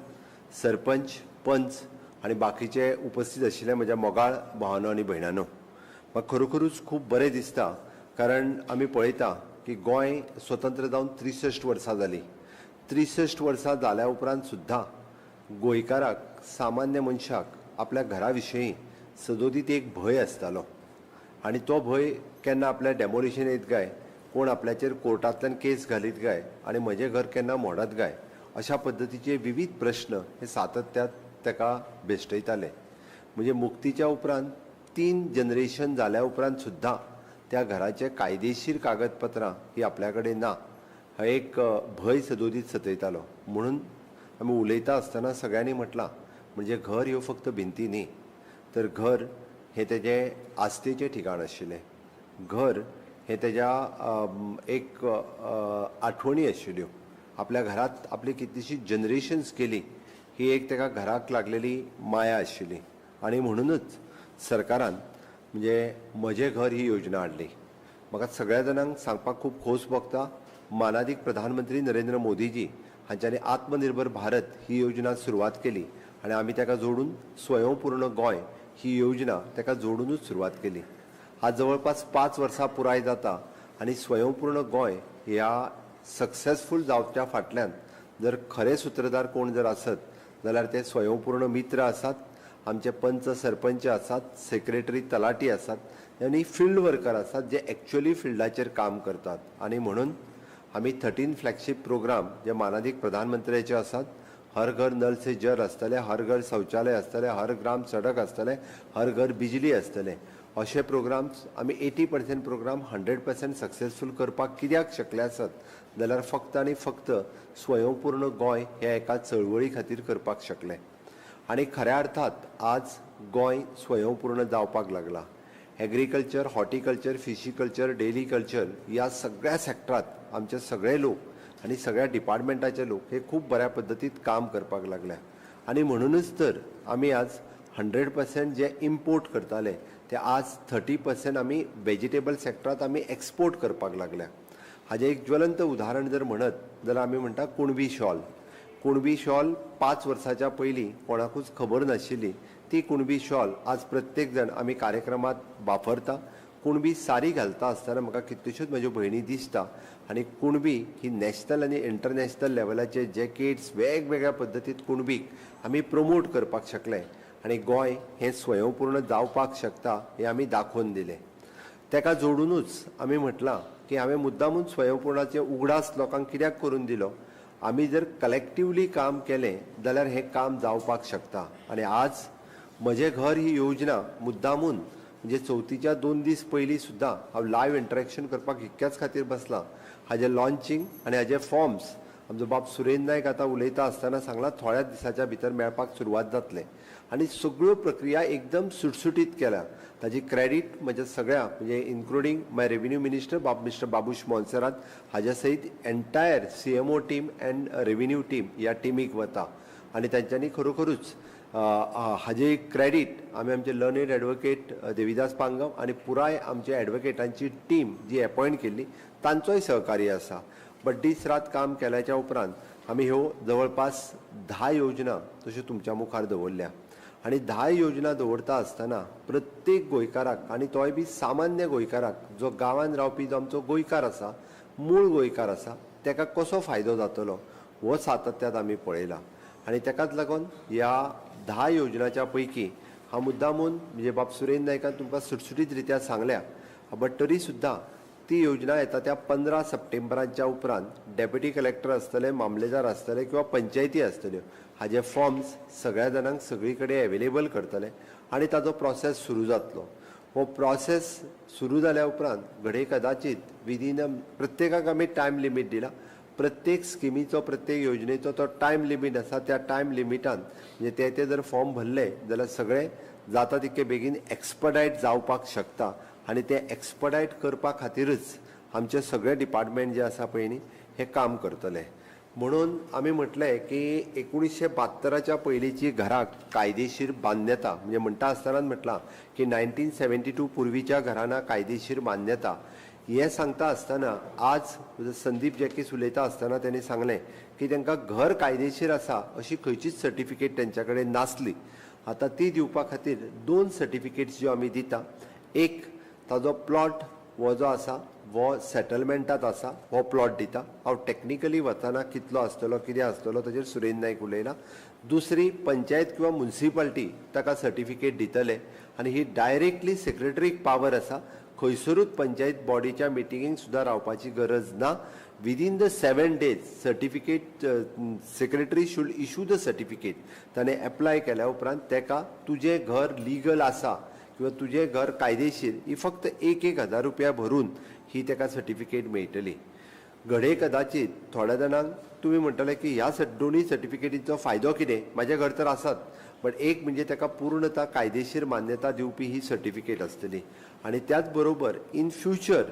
सरपंच, पंच आनी बाकीचे उपस्थित आशिल्ले म्हज्या मोगाळ भावानो आनी भयणानो, म्हाका खरोखरूच खूब बरें दिसता कारण आमी पळयता की गोंय स्वतंत्र जावन 63 वर्सां जालीं. 63 वर्सां जाल्या उपरांत सुद्दां गोंयकाराक, सामान्य मनशाक आपल्या घरा विशयी सदोदीत एक भंय आसतालो आनी तो भंय केन्ना आपल्या डेमोलिशन येत काय, कोण आपल्याचेर कोर्टांतल्यान केस घालीत काय आनी म्हजें घर केन्ना मोडत काय, अशा पद्दतीचे विविध प्रश्न हे सातत्यात ताका भेश्टयताले. म्हणजे मुक्तीच्या उपरांत 3 जनरेशन जाल्या उपरांत सुद्दां त्या घराचे कायदेशीर कागदपत्रां ही आपल्या कडेन ना, हा एक भंय सदोदीत सतयतालो. म्हणून आमी उलयता आसतना सगळ्यांनी म्हटलां म्हणजे घर ह्यो फक्त भिंती न्ही, तर घर हें तेजें आस्थेचें ठिकाण आशिल्लें, घर हें तेज्या एक आठवणी आशिल्ल्यो. आपल्या घरांत आपली कितलीशीं जनरेशन्स गेली ही एक तेका घराक लागलेली माया आशिल्ली. आनी म्हणुनूच सरकारान म्हणजे म्हजें घर ही योजना हाडली. म्हाका सगळ्या जाणांक सांगपाक खूब खोस भोगता, मानादीक प्रधानमंत्री नरेंद्र मोदीजी हांच्यांनी आत्मनिर्भर भारत ही योजना सुरवात केली आनी आमी ताका जोडून स्वयंपूर्ण गोंय ही योजना ताका जोडुनूच सुरवात केली. आज जवळपास 5 वर्सां पुराय जाता आनी स्वयंपूर्ण गोंय ह्या सक्सेसफूल जावच्या फाटल्यान जर खरे सुत्रधार कोण जर आसत जाल्यार ते स्वयंपूर्ण मित्र आसात, आमचे पंच सरपंच आसात, सेक्रेटरी तलाटी आसात आनी फिल्ड वर्कर आसात जे एक्चुअली फिल्डाचेर काम करतात. आनी म्हणून आमी 13 फ्लॅगशीप प्रोग्राम जे मानादीक प्रधानमंत्र्याचे आसात, हर घर नल से जल आसतलें, हर घर शौचालय आसतलें, हर ग्राम सडक आसतलें, हर घर बिजली आसतलें, अशे प्रोग्राम्स आमी 80% प्रोग्राम 100% सक्सेसफूल करपाक कित्याक शकले आसत जाल्यार फक्त आनी फक्त स्वयंपूर्ण गोंय ह्या एका चळवळी खातीर करपाक शकले. आनी खऱ्या अर्थात आज गोंय स्वयंपूर्ण जावपाक लागला. एग्रीकल्चर, हॉर्टिकल्चर, फिशीकल्चर, डेरीकल्चर ह्या सगळ्या सेक्टरांत आमचे सगळे लोक आनी सगळ्या डिपार्टमेंटाचे लोक हे खूब बऱ्या पद्दतीन काम करपाक लागल्या. आनी म्हणुनूच तर आमी आज 100% जे इम्पोर्ट करताले ते आज 30% आमी वेजिटेबल सेक्टरांत आमी एक्सपोर्ट करपाक लागल्या. हाजें एक ज्वलंत उदाहरण जर म्हणत जाल्यार आमी म्हणटा कुणबी शॉल. कुणबी शॉल 5 वर्साच्या पयलीं कोणाकूच खबर नाशिल्ली, ती कुणबी शॉल आज प्रत्येक जाण आमी कार्यक्रमांत वापरता. कुणबी सारी घालता आसतना म्हाका कितल्योश्योच म्हज्यो भयणी दिसता आनी कुणबी ही नॅशनल आनी इंटरनॅशनल लेवलाचे जॅकेट्स वेगवेगळ्या पद्दतीत कुणबीक आमी प्रमोट करपाक शकले आनी गोंय हें स्वयंपूर्ण जावपाक शकता हें आमी दाखोवन दिलें. तेका जोडुनूच आमी म्हटलां की हांवें मुद्दामून स्वयंपूर्णाचे उगडास लोकांक कित्याक करून दिलो, आमी जर कलेक्टिवली काम केलें जाल्यार हें काम जावपाक शकता. आनी आज म्हजें घर ही योजना मुद्दामून म्हणजे चवथीच्या 2 दीस पयलीं सुद्दां हांव लायव्ह इंटरेक्शन करपाक इतक्याच खातीर बसलां. हाजें लॉन्चींग आनी हाजे फॉर्म्स आमचो बाब सुरेंद्र नायक आतां उलयता आसतना सांगलां थोड्याच दिसाच्या भितर मेळपाक सुरवात जातलें आनी सगळ्यो प्रक्रिया एकदम सुटसुटीत केल्या. ताजी क्रेडीट म्हज्या सगळ्या म्हणजे इन्क्लुडींग माय रेवेन्यू मिनिस्टर बाब मिस्टर बाबूश मोन्सेरात हाज्या सयत entire CMO team and revenue team ह्या टिमीक वता आनी तांच्यांनी खरोखरूच हाजे क्रेडीट आमी आमचे लर्नेड एडवोकेट देविदास पांगम आनी पुराय आमच्या एडवोकेटांची टीम जी एपॉयंट केल्ली तांचोय सहकार्य आसा. बट दीस रात काम केल्याच्या उपरांत आमी ह्यो जवळपास 10 योजना तश्यो तुमच्या मुखार दवरल्या आनी 10 योजना दवरता आसतना प्रत्येक गोंयकाराक आनी तोय बी सामान्य गोंयकाराक जो गांवांत रावपी जो आमचो गोंयकार आसा, मूळ गोंयकार आसा, तेका कसो फायदो जातलो हो सातत्यात आमी पळयला. आनी तेकाच लागून ह्या 10 योजनाच्या पैकी हांव मुद्दामून म्हणजे बाब सुरेंद्र नायकान तुमकां सुटसुटीत रित्या सांगल्या, बट तरी सुद्दां ती योजना येता त्या 15 सप्टेंबराच्या उपरांत डेप्युटी कलेक्टर आसतले, मामलेदार आसतले किंवा पंचायती आसतल्यो हाजे फॉर्म्स सगळ्या जाणांक सगळी कडेन एवेलेबल करतले आनी ताजो प्रोसेस सुरू जातलो. हो प्रोसेस सुरू जाल्या उपरांत घडये कदाचीत विदीन प्रत्येकाक आमी टायम लिमीट दिला, प्रत्येक स्किमीचो प्रत्येक योजनेचो तो टायम लिमीट आसा, त्या टायम लिमिटान म्हणजे ते ते जर फॉर्म भरले जाल्यार सगळें जाता तितके बेगीन एक्सपडायट जावपाक शकता आनी ते एक्सपडायट करपा खातीरच आमचे सगळे डिपार्टमेंट जे आसा पळय न्ही हे काम करतले. म्हणून आमी म्हटलें की 1972 पयलींची घराक कायदेशीर मान्यता म्हणजे म्हणटा आसतनाच म्हटलां की 1972 पुर्वीच्या घरांना कायदेशीर मान्यता हें सांगता आसतना आज संदीप जॅकीस उलयता आसतना तेणी सांगलें की तांकां घर कायदेशीर आसा अशी खंयचीच सर्टिफिकेट तेंच्या कडेन नासली. आतां ती दिवपा खातीर 2 सर्टिफिकेट्स ज्यो आमी दिता, एक ताजो प्लॉट हो जो आसा हो सेटलमेंटात आसा हो प्लॉट दिता, हांव टॅक्निकली वतना कितलो आसतलो कितें आसतलो ताजेर सुरेंद्र नायक उलयला. दुसरी पंचायत किंवा मुन्सिपाल्टी ताका सर्टिफिकेट दितले आनी ही डायरेक्टली सेक्रेटरीक पावर आसा, खंयसरूच पंचायत बॉडीच्या मिटिंगेक सुद्दां रावपाची गरज ना. Within the 7 days certificate secretary should issue the certificate. ताणें एप्लाय केल्या उपरांत ताका तुजें घर लिगल आसा किंवा तुजें घर कायदेशीर ही फक्त 1-1 हजार रुपया भरून ही ताका सर्टिफिकेट मेळटली. घडये कदाचीत थोड्या जाणांक तुमी म्हणटले की ह्या दोनूय सर्टिफिकेटीचो फायदो कितें, म्हाजें घर तर आसात, बट एक म्हणजे ताका पूर्णता कायदेशीर मान्यता दिवपी ही सर्टिफिकेट आसतली आनी त्याच बरोबर इन फ्युचर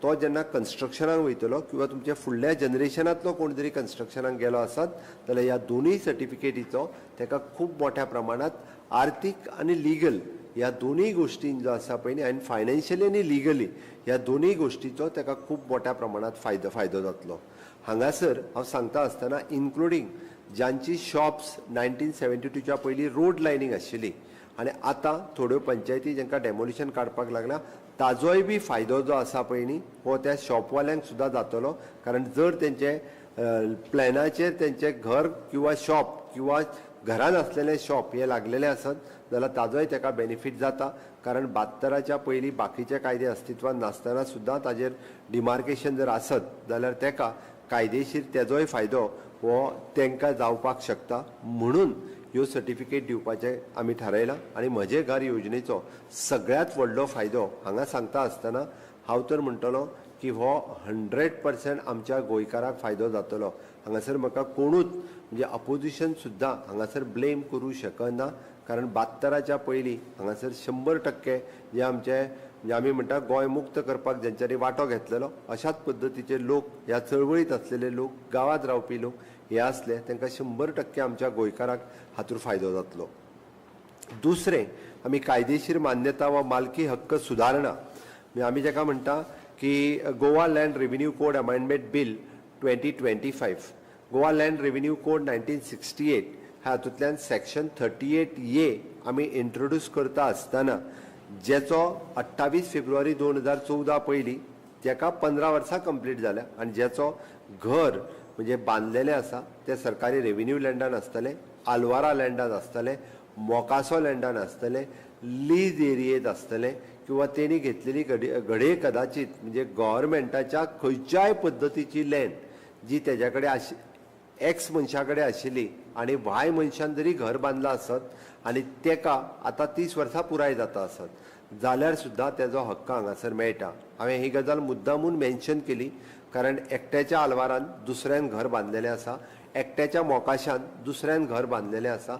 तो जेन्ना कन्स्ट्रक्शनाक वयतलो किंवा तुमच्या फुडल्या जनरेशनांतलो कोण जरी कन्स्ट्रक्शनाक गेलो आसत जाल्यार ह्या दोनूय सर्टिफिकेटीचो ताका खूब मोठ्या प्रमाणांत आर्थीक आनी लिगल ह्या दोनूय गोश्टीन जो आसा पळय न्ही, आनी फायनान्शियली आनी लिगली ह्या दोनूय गोश्टीचो ताका खूब मोठ्या प्रमाणांत फायदो जातलो. हांगासर हांव सांगता आसतना इन्क्लुडींग ज्यांची शॉप्स 1972च्या पयलीं रोड लायनींग आशिल्ली आनी आतां थोड्यो पंचायती जांकां डेमोलिशन काडपाक लागला, ताजोय बी फायदो जो आसा पळय न्ही हो त्या शॉपवाल्यांक सुद्दां जातलो. कारण जर तेंचे प्लॅनाचेर तेंचें घर किंवा शॉप किंवा घरान आसलेलें शॉप हें लागलेलें आसत जाल्यार ताजोय तेका बेनिफीट जाता. कारण 72च्या पयलीं बाकीचे कायदे अस्तित्वान नासतना सुद्दां ताजेर डिमार्केशन जर आसत जाल्यार तेका कायदेशीर तेजोय फायदो हो तांकां जावपाक शकता. म्हणून ह्यो सर्टिफिकेट दिवपाचें आमी थारायलां. आनी म्हजें घर योजनेचो सगळ्यांत व्हडलो फायदो हांगा सांगता आसतना हांव तर म्हणटलो की हो 100% आमच्या गोंयकाराक फायदो जातलो. हांगासर म्हाका कोणूच म्हणजे अपोजिशन सुद्दां हांगासर ब्लेम करूं शकना, कारण 72च्या पयलीं हांगासर 100% जे आमचे म्हणजे आमी म्हणटा गोंय मुक्त करपाक जेंच्यांनी वांटो घेतलेलो अशाच पद्दतीचे लोक, ह्या चळवळींत आसलेले लोक, गांवांत रावपी लोक हे आसले, तांकां 100% आमच्या गोंयकाराक हातूंत फायदो जातलो. दुसरें, आमी कायदेशीर मान्यता वा मालकी हक्क सुदारणा, म्हणजे आमी जाका म्हणटा की Goa land revenue code amendment bill 2025, Goa land revenue code 1968 हातूंतल्यान सेक्शन 38A आमी इंट्रोड्यूस करता आसतना जेचो 28 फेब्रुवारी 2014 पयलीं जेका 15 वर्सां कंप्लीट जाल्या आनी जेचो घर म्हणजे बांदलेलें आसा तें सरकारी रेविन्यू लँडान आसतलें, आलवारा लँडान आसतलें, मोकासो लँडान आसतलें, लीज एरियेंत आसतलें किंवा तेणी घेतलेली घडये कदाचीत म्हणजे गव्हर्मेंटाच्या खंयच्याय पद्दतीची लँड जी तेज्या कडेन एक्स मनशा कडेन आशिल्ली आनी वाय मनशान जरी घर बांदलां आसत आनी तेका आतां 30 वर्सां पुराय जाता आसत जाल्यार सुद्दां तेजो हक्क हांगासर मेळटा. हांवें ही गजाल मुद्दामून मेन्शन केली कारण एकट्याच्या आलवारान दुसऱ्यान घर बांदलेलें आसा, एकट्याच्या मोकाशान दुसऱ्यान घर बांदलेलें आसा.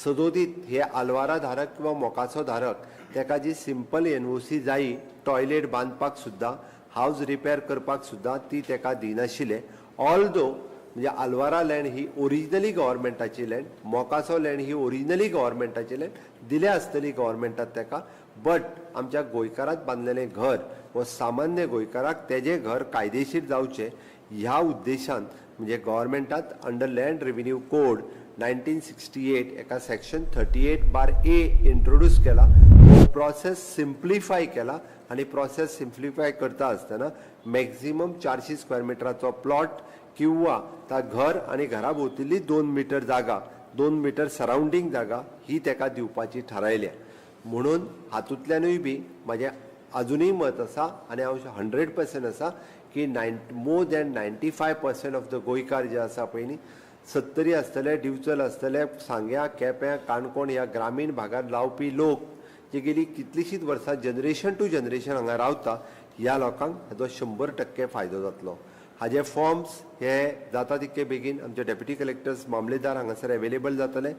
सदोदीत हे आलवारा धारक किंवा मोकासो धारक तेका जी सिंपल NOC जायी टॉयलेट बांदपाक सुद्दां, हावज रिपेर करपाक सुद्दां ती तेका दिनाशिल्ले. ऑल्दो म्हणजे आलवारा लँड ही ओरिजिनली गव्हर्मेंटाची लँड, मोकासो लँड ही ओरिजिनली गव्हर्मेंटाची लँड दिल्या आसतली गव्हर्मेंटात तेका, बट आमच्या गोंयकारात बांदलेलें घर हो सामान्य गोंयकाराक तेजें घर कायदेशीर जावचें ह्या उद्देशान म्हणजे गव्हर्मेंटात अंडर लँड रेविन्यू कोड 1968 एका सेक्शन 38(A) introduce केला, हो प्रोसेस सिम्प्लिफाय केला आनी प्रोसेस सिम्प्लिफाय करता आसतना मॅक्झिमम 400 स्क्वेअर मिटराचो प्लॉट किंवा ता घर आनी घरा भोंवतली 2 मिटर जागा, 2 मिटर सरावंडींग जागा ही तेका दिवपाची थारायल्या. म्हणून हातूंतल्यानूय बी म्हाजें आजुनूय मत आसा आनी हांव 100% आसा की more than 95% of the गोंयकार जे आसा पळय न्ही, सत्तरी आसतले, दिवचल आसतले, सांग्या, केप्यां, काणकोण ह्या ग्रामीण भागांत रावपी लोक जे गेली कितलींशींच वर्सां जनरेशन टू जनरेशन हांगा रावता, ह्या लोकांक हाजो 100% फायदो जातलो. हाजे फॉर्म्स हे जाता तितके बेगीन आमचे डेप्युटी कलेक्टर्स, मामलेदार हांगासर एवेलेबल जातले.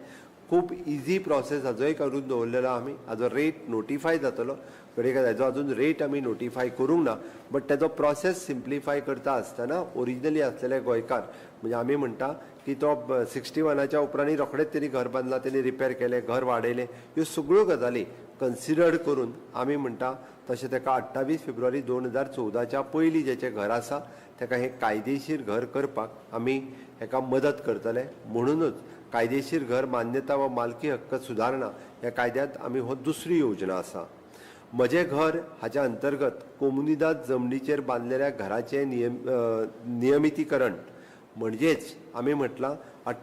खूब इजी प्रोसेस हाजोय करून दवरलेलो आमी. हाजो रेट नोटिफाय जातलो, घडये हाजो अजून रेट आमी नोटिफाय करूंक ना, बट तेजो प्रोसेस सिम्प्लिफाय करता आसतना ओरिजिनली आसलेले गोंयकार म्हणजे आमी म्हणटा की तो 61च्या उपरांत रोखडेच तेणी घर बांदलां, तेणी रिपेर केलें, घर वाडयलें, ह्यो सगळ्यो गजाली कन्सिडर करून आमी म्हणटा तशें तेका 28 फेब्रुवारी 2014च्या पयलीं जेचें घर आसा तेका हें कायदेशीर घर करपाक आमी हेका मदत करतले. म्हणुनूच कायदेशीर घर मान्यता वा मालकी हक्क सुदारणा ह्या कायद्यांत आमी हो दुसरी योजना आसा. म्हजें घर हाच्या अंतर्गत कोमुनिदाद जमनीचेर बांदलेल्या घराचें नियमितीकरण म्हणजेच आमी म्हटलां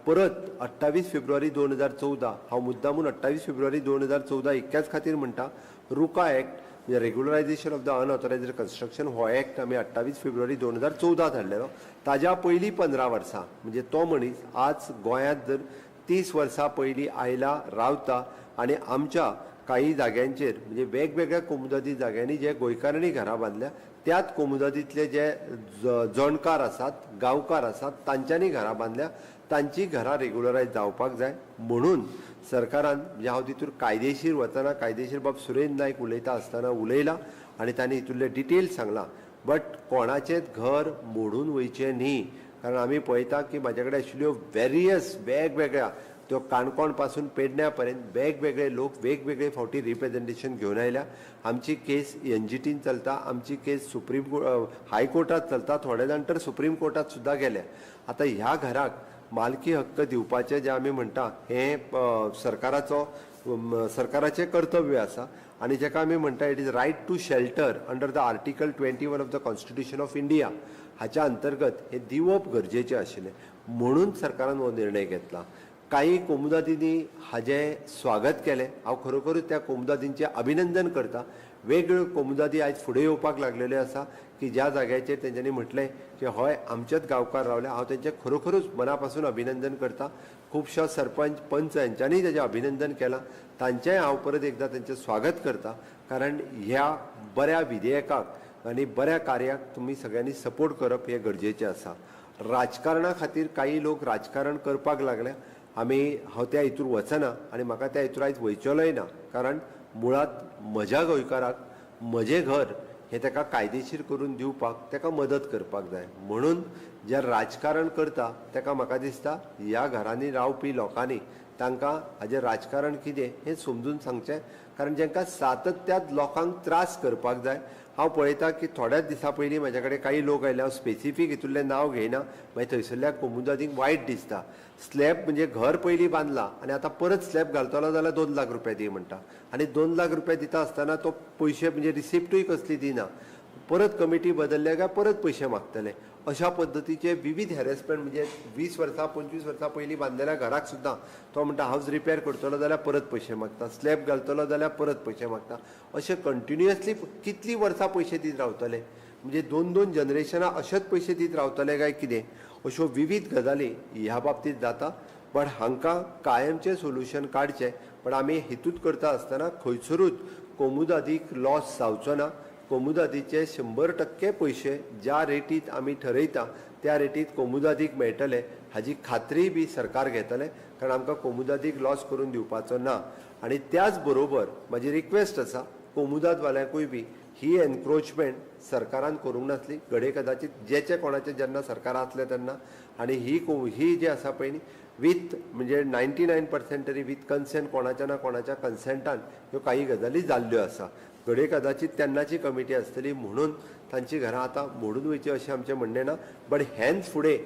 परत 28 फेब्रुवारी 2014, हांव मुद्दामून 28 फेब्रुवारी 2014 इतक्याच खातीर म्हणटा, रुका एक्ट म्हणजे regularisation of the unauthorised construction हो एक्ट आमी 28 फेब्रुवारी 2014 हाडलेलो. ताज्या पयलीं 15 वर्सां म्हणजे तो मनीस आज गोंयांत जर 30 वर्सां पयलीं आयला, रावता आनी आमच्या काही जाग्यांचेर म्हणजे वेगवेगळ्या कोमुदादी जाग्यांनी जे गोंयकारांनी घरां बांदल्या त्याच कोमुदादींतले जे जणकार आसात, गांवकार आसात, तांच्यांनी घरां बांदल्या, तांची घरां रेगुलरायज जावपाक जाय. म्हणून सरकारान म्हणजे हांव तितूर कायदेशीर वतना कायदेशीर बाब सुरेंद्र नायक उलयता आसतना उलयला आनी तांणी हितूंतले डिटेल्स सांगला, बट कोणाचेंच घर मोडून वयचें न्ही. कारण आमी पळयता की म्हाजे कडेन आशिल्ल्यो वेरियस वेगवेगळ्या त्यो काणकोण पासून पेडण्या पर्यंत वेगवेगळे लोक वेगवेगळे फावटी रिप्रेजेंटेशन घेवन आयल्या. आमची केस NGTन चलता, आमची केस सुप्रीम हायकोर्टात चलता, थोडे जाण तर सुप्रीम कोर्टात सुद्दां गेल्या. आतां ह्या घराक मालकी हक्क दिवपाचें जें आमी म्हणटा हें सरकाराचो सरकाराचें कर्तव्य आसा आनी जेका आमी म्हणटा it is right to shelter under the article 21 of the constitution of India हाच्या अंतर्गत हें दिवप गरजेचें आशिल्लें म्हणून सरकारान हो निर्णय घेतला. काही कोमुदादींनी हाजें स्वागत केलें. हांव खरोखरूच त्या कोमुदादींचें अभिनंदन करता. वेगवेगळ्यो कोमुदादी आयज फुडें येवपाक लागलेल्यो आसा की ज्या जाग्याचेर तेंच्यांनी म्हटलें की हय आमचेच गांवकार रावले. हांव तेंचें खरोखरूच मना पासून अभिनंदन करता. खुबश्या सरपंच पंच हेंच्यांनी तेजें अभिनंदन केलां, तांचेंय हांव परत एकदां तेंचें स्वागत करता. कारण ह्या बऱ्या विधेयकाक आनी बऱ्या कार्याक तुमी सगळ्यांनी सपोर्ट करप हें गरजेचें आसा. राजकारणा खातीर काही लोक राजकारण करपाक लागल्या. आमी हांव त्या हितूर वचना आनी म्हाका त्या हितूर आयज वयचेलोय ना, कारण मुळांत म्हज्या गोंयकाराक म्हजें घर हें ताका कायदेशीर करून दिवपाक ताका मदत करपाक जाय. म्हणून जे राजकारण करता ताका म्हाका दिसता ह्या घरांनी रावपी लोकांनी तांकां हाजें राजकारण कितें हें समजून सांगचें, कारण जांकां सातत्यात लोकांक त्रास करपाक जाय. हांव पळयता की थोड्याच दिसां पयलीं म्हाज्या कडेन काही लोक आयले, हांव स्पेसिफीक हितूंतलें नांव घेयना, मागीर थंयसरल्या कोमुदादींक वायट दिसता. स्लॅब म्हणजे घर पयलीं बांदलां आनी आतां परत स्लॅब घालतलो जाल्यार 2 लाख रुपया दी म्हणटा आनी 2 लाख रुपया दिता आसतना तो पयशे म्हणजे रिसिप्टूय कसली दिना, परत कमिटी बदलल्या काय परत पयशे मागतले. अशा पद्दतीचे विविध हॅरेसमेंट म्हणजे 20 वर्सां 25 वर्सां पयलीं बांदलेल्या घराक सुद्दां तो म्हणटा हावज रिपेर करतलो जाल्यार परत पयशे मागता, स्लॅब घालतलो जाल्यार परत पयशे मागता. अशें कंटिन्युअसली कितलीं वर्सां पयशे दीत रावतले, म्हणजे 2-2 जनरेशनां अशेंच पयशे दीत रावतले काय कितें, अश्यो विविध गजाली ह्या बाबतींत जाता. बट हांकां कायमचें सोल्युशन काडचें. पण आमी हितूत करता आसतना खंयसरूच कोमुदादीक लॉस जावचो ना. कोमुदादीचे 100% पयशे ज्या रेटीत आमी ठरयता त्या रेटीत कोमुदादीक मेळटले हाजी खात्री बी सरकार घेतले, कारण आमकां कोमुदादीक लॉस करून दिवपाचो ना. आनी त्याच बरोबर म्हाजी रिक्वेस्ट आसा कोमुदादवाल्यांकूय बी ही एनक्रोचमेंट सरकारान करूंक नासली, घडये कदाचित जेचे कोणाचे जेन्ना सरकार आसलें तेन्ना, आनी ही जी आसा पळय न्ही वीथ म्हणजे 99% तरी वीथ कन्सेंट कोणाच्या ना कोणाच्या कन्सेंटान ह्यो काही गजाली जाल्ल्यो आसा. घडये कदाचित तेन्नाची कमिटी आसतली म्हणून तांची घरां आतां मोडून वयची अशें आमचें म्हणणें ना, बट हेन्स फुडें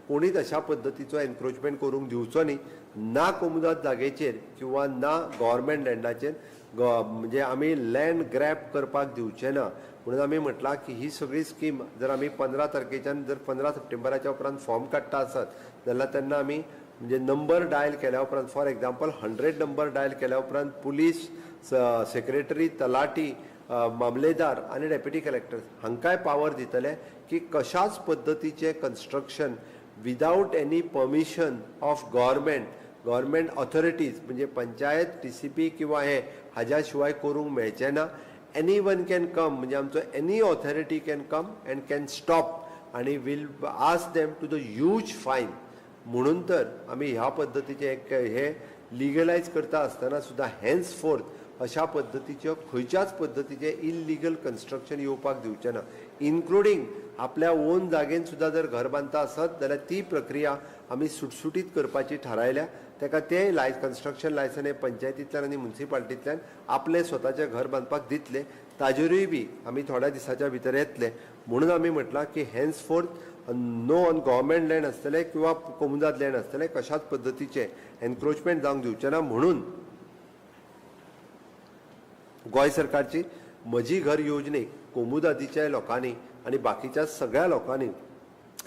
कोणीच अशा पद्दतीचो एनक्रोचमेंट करूंक दिवचो न्ही, ना कोमुदाद जागेचेर किंवा ना गव्हर्मेंट लँडाचेर. म्हणजे आमी लँड ग्रॅब करपाक दिवचे ना. म्हणून आमी म्हटलां की ही सगळी स्कीम जर आमी 15 तारखेच्यान जर 15 सप्टेंबराच्या उपरांत फॉर्म काडटा आसत जाल्यार तेन्ना आमी म्हणजे नंबर डायल केल्या उपरांत फॉर एग्जाम्पल 100 नंबर डायल केल्या उपरांत पुलीस सेक्रेटरी, तलाठी, मामलेदार आनी डेप्युटी कलेक्टर हांकांय पावर दितले की कशाच पद्दतीचें construction without any permission of government authorities म्हणजे पंचायत, TCP किंवा हे हाज्या शिवाय करूंक मेळचें ना. एनी वन can come म्हणजे आमचो any authority can come and can stop आनी will ask them to the huge fine. म्हणून तर आमी ह्या पद्दतीचें एक हे लिगलायज करता आसतना सुद्दां हेन्स फोर्थ अशा पद्दतीच्यो खंयच्याच पद्दतीचें इलिगल कन्स्ट्रक्शन येवपाक दिवचें ना, इन्क्लुडींग आपल्या ओन जागेन सुद्दां जर घर बांदता आसत जाल्यार ती प्रक्रिया आमी सुटसुटीत करपाची थारायल्या. ताका ते कन्स्ट्रक्शन लायसन हे पंचायतींतल्यान आनी म्युनिसिपालिटींतल्यान आपलें स्वताचें घर बांदपाक दितले, ताजेरूय बी आमी थोड्या दिसाच्या भितर येतले. म्हणून आमी म्हटलां की henceforth no on government land आसतलें किंवा कोमुदाद लँड आसतलें कशाच पद्दतीचें एनक्रोचमेंट जावंक दिवचें ना. म्हणून गोंय सरकारची म्हजी घर योजनेक कोमुदादीच्या लोकांनी आनी बाकीच्या सगळ्या लोकांनी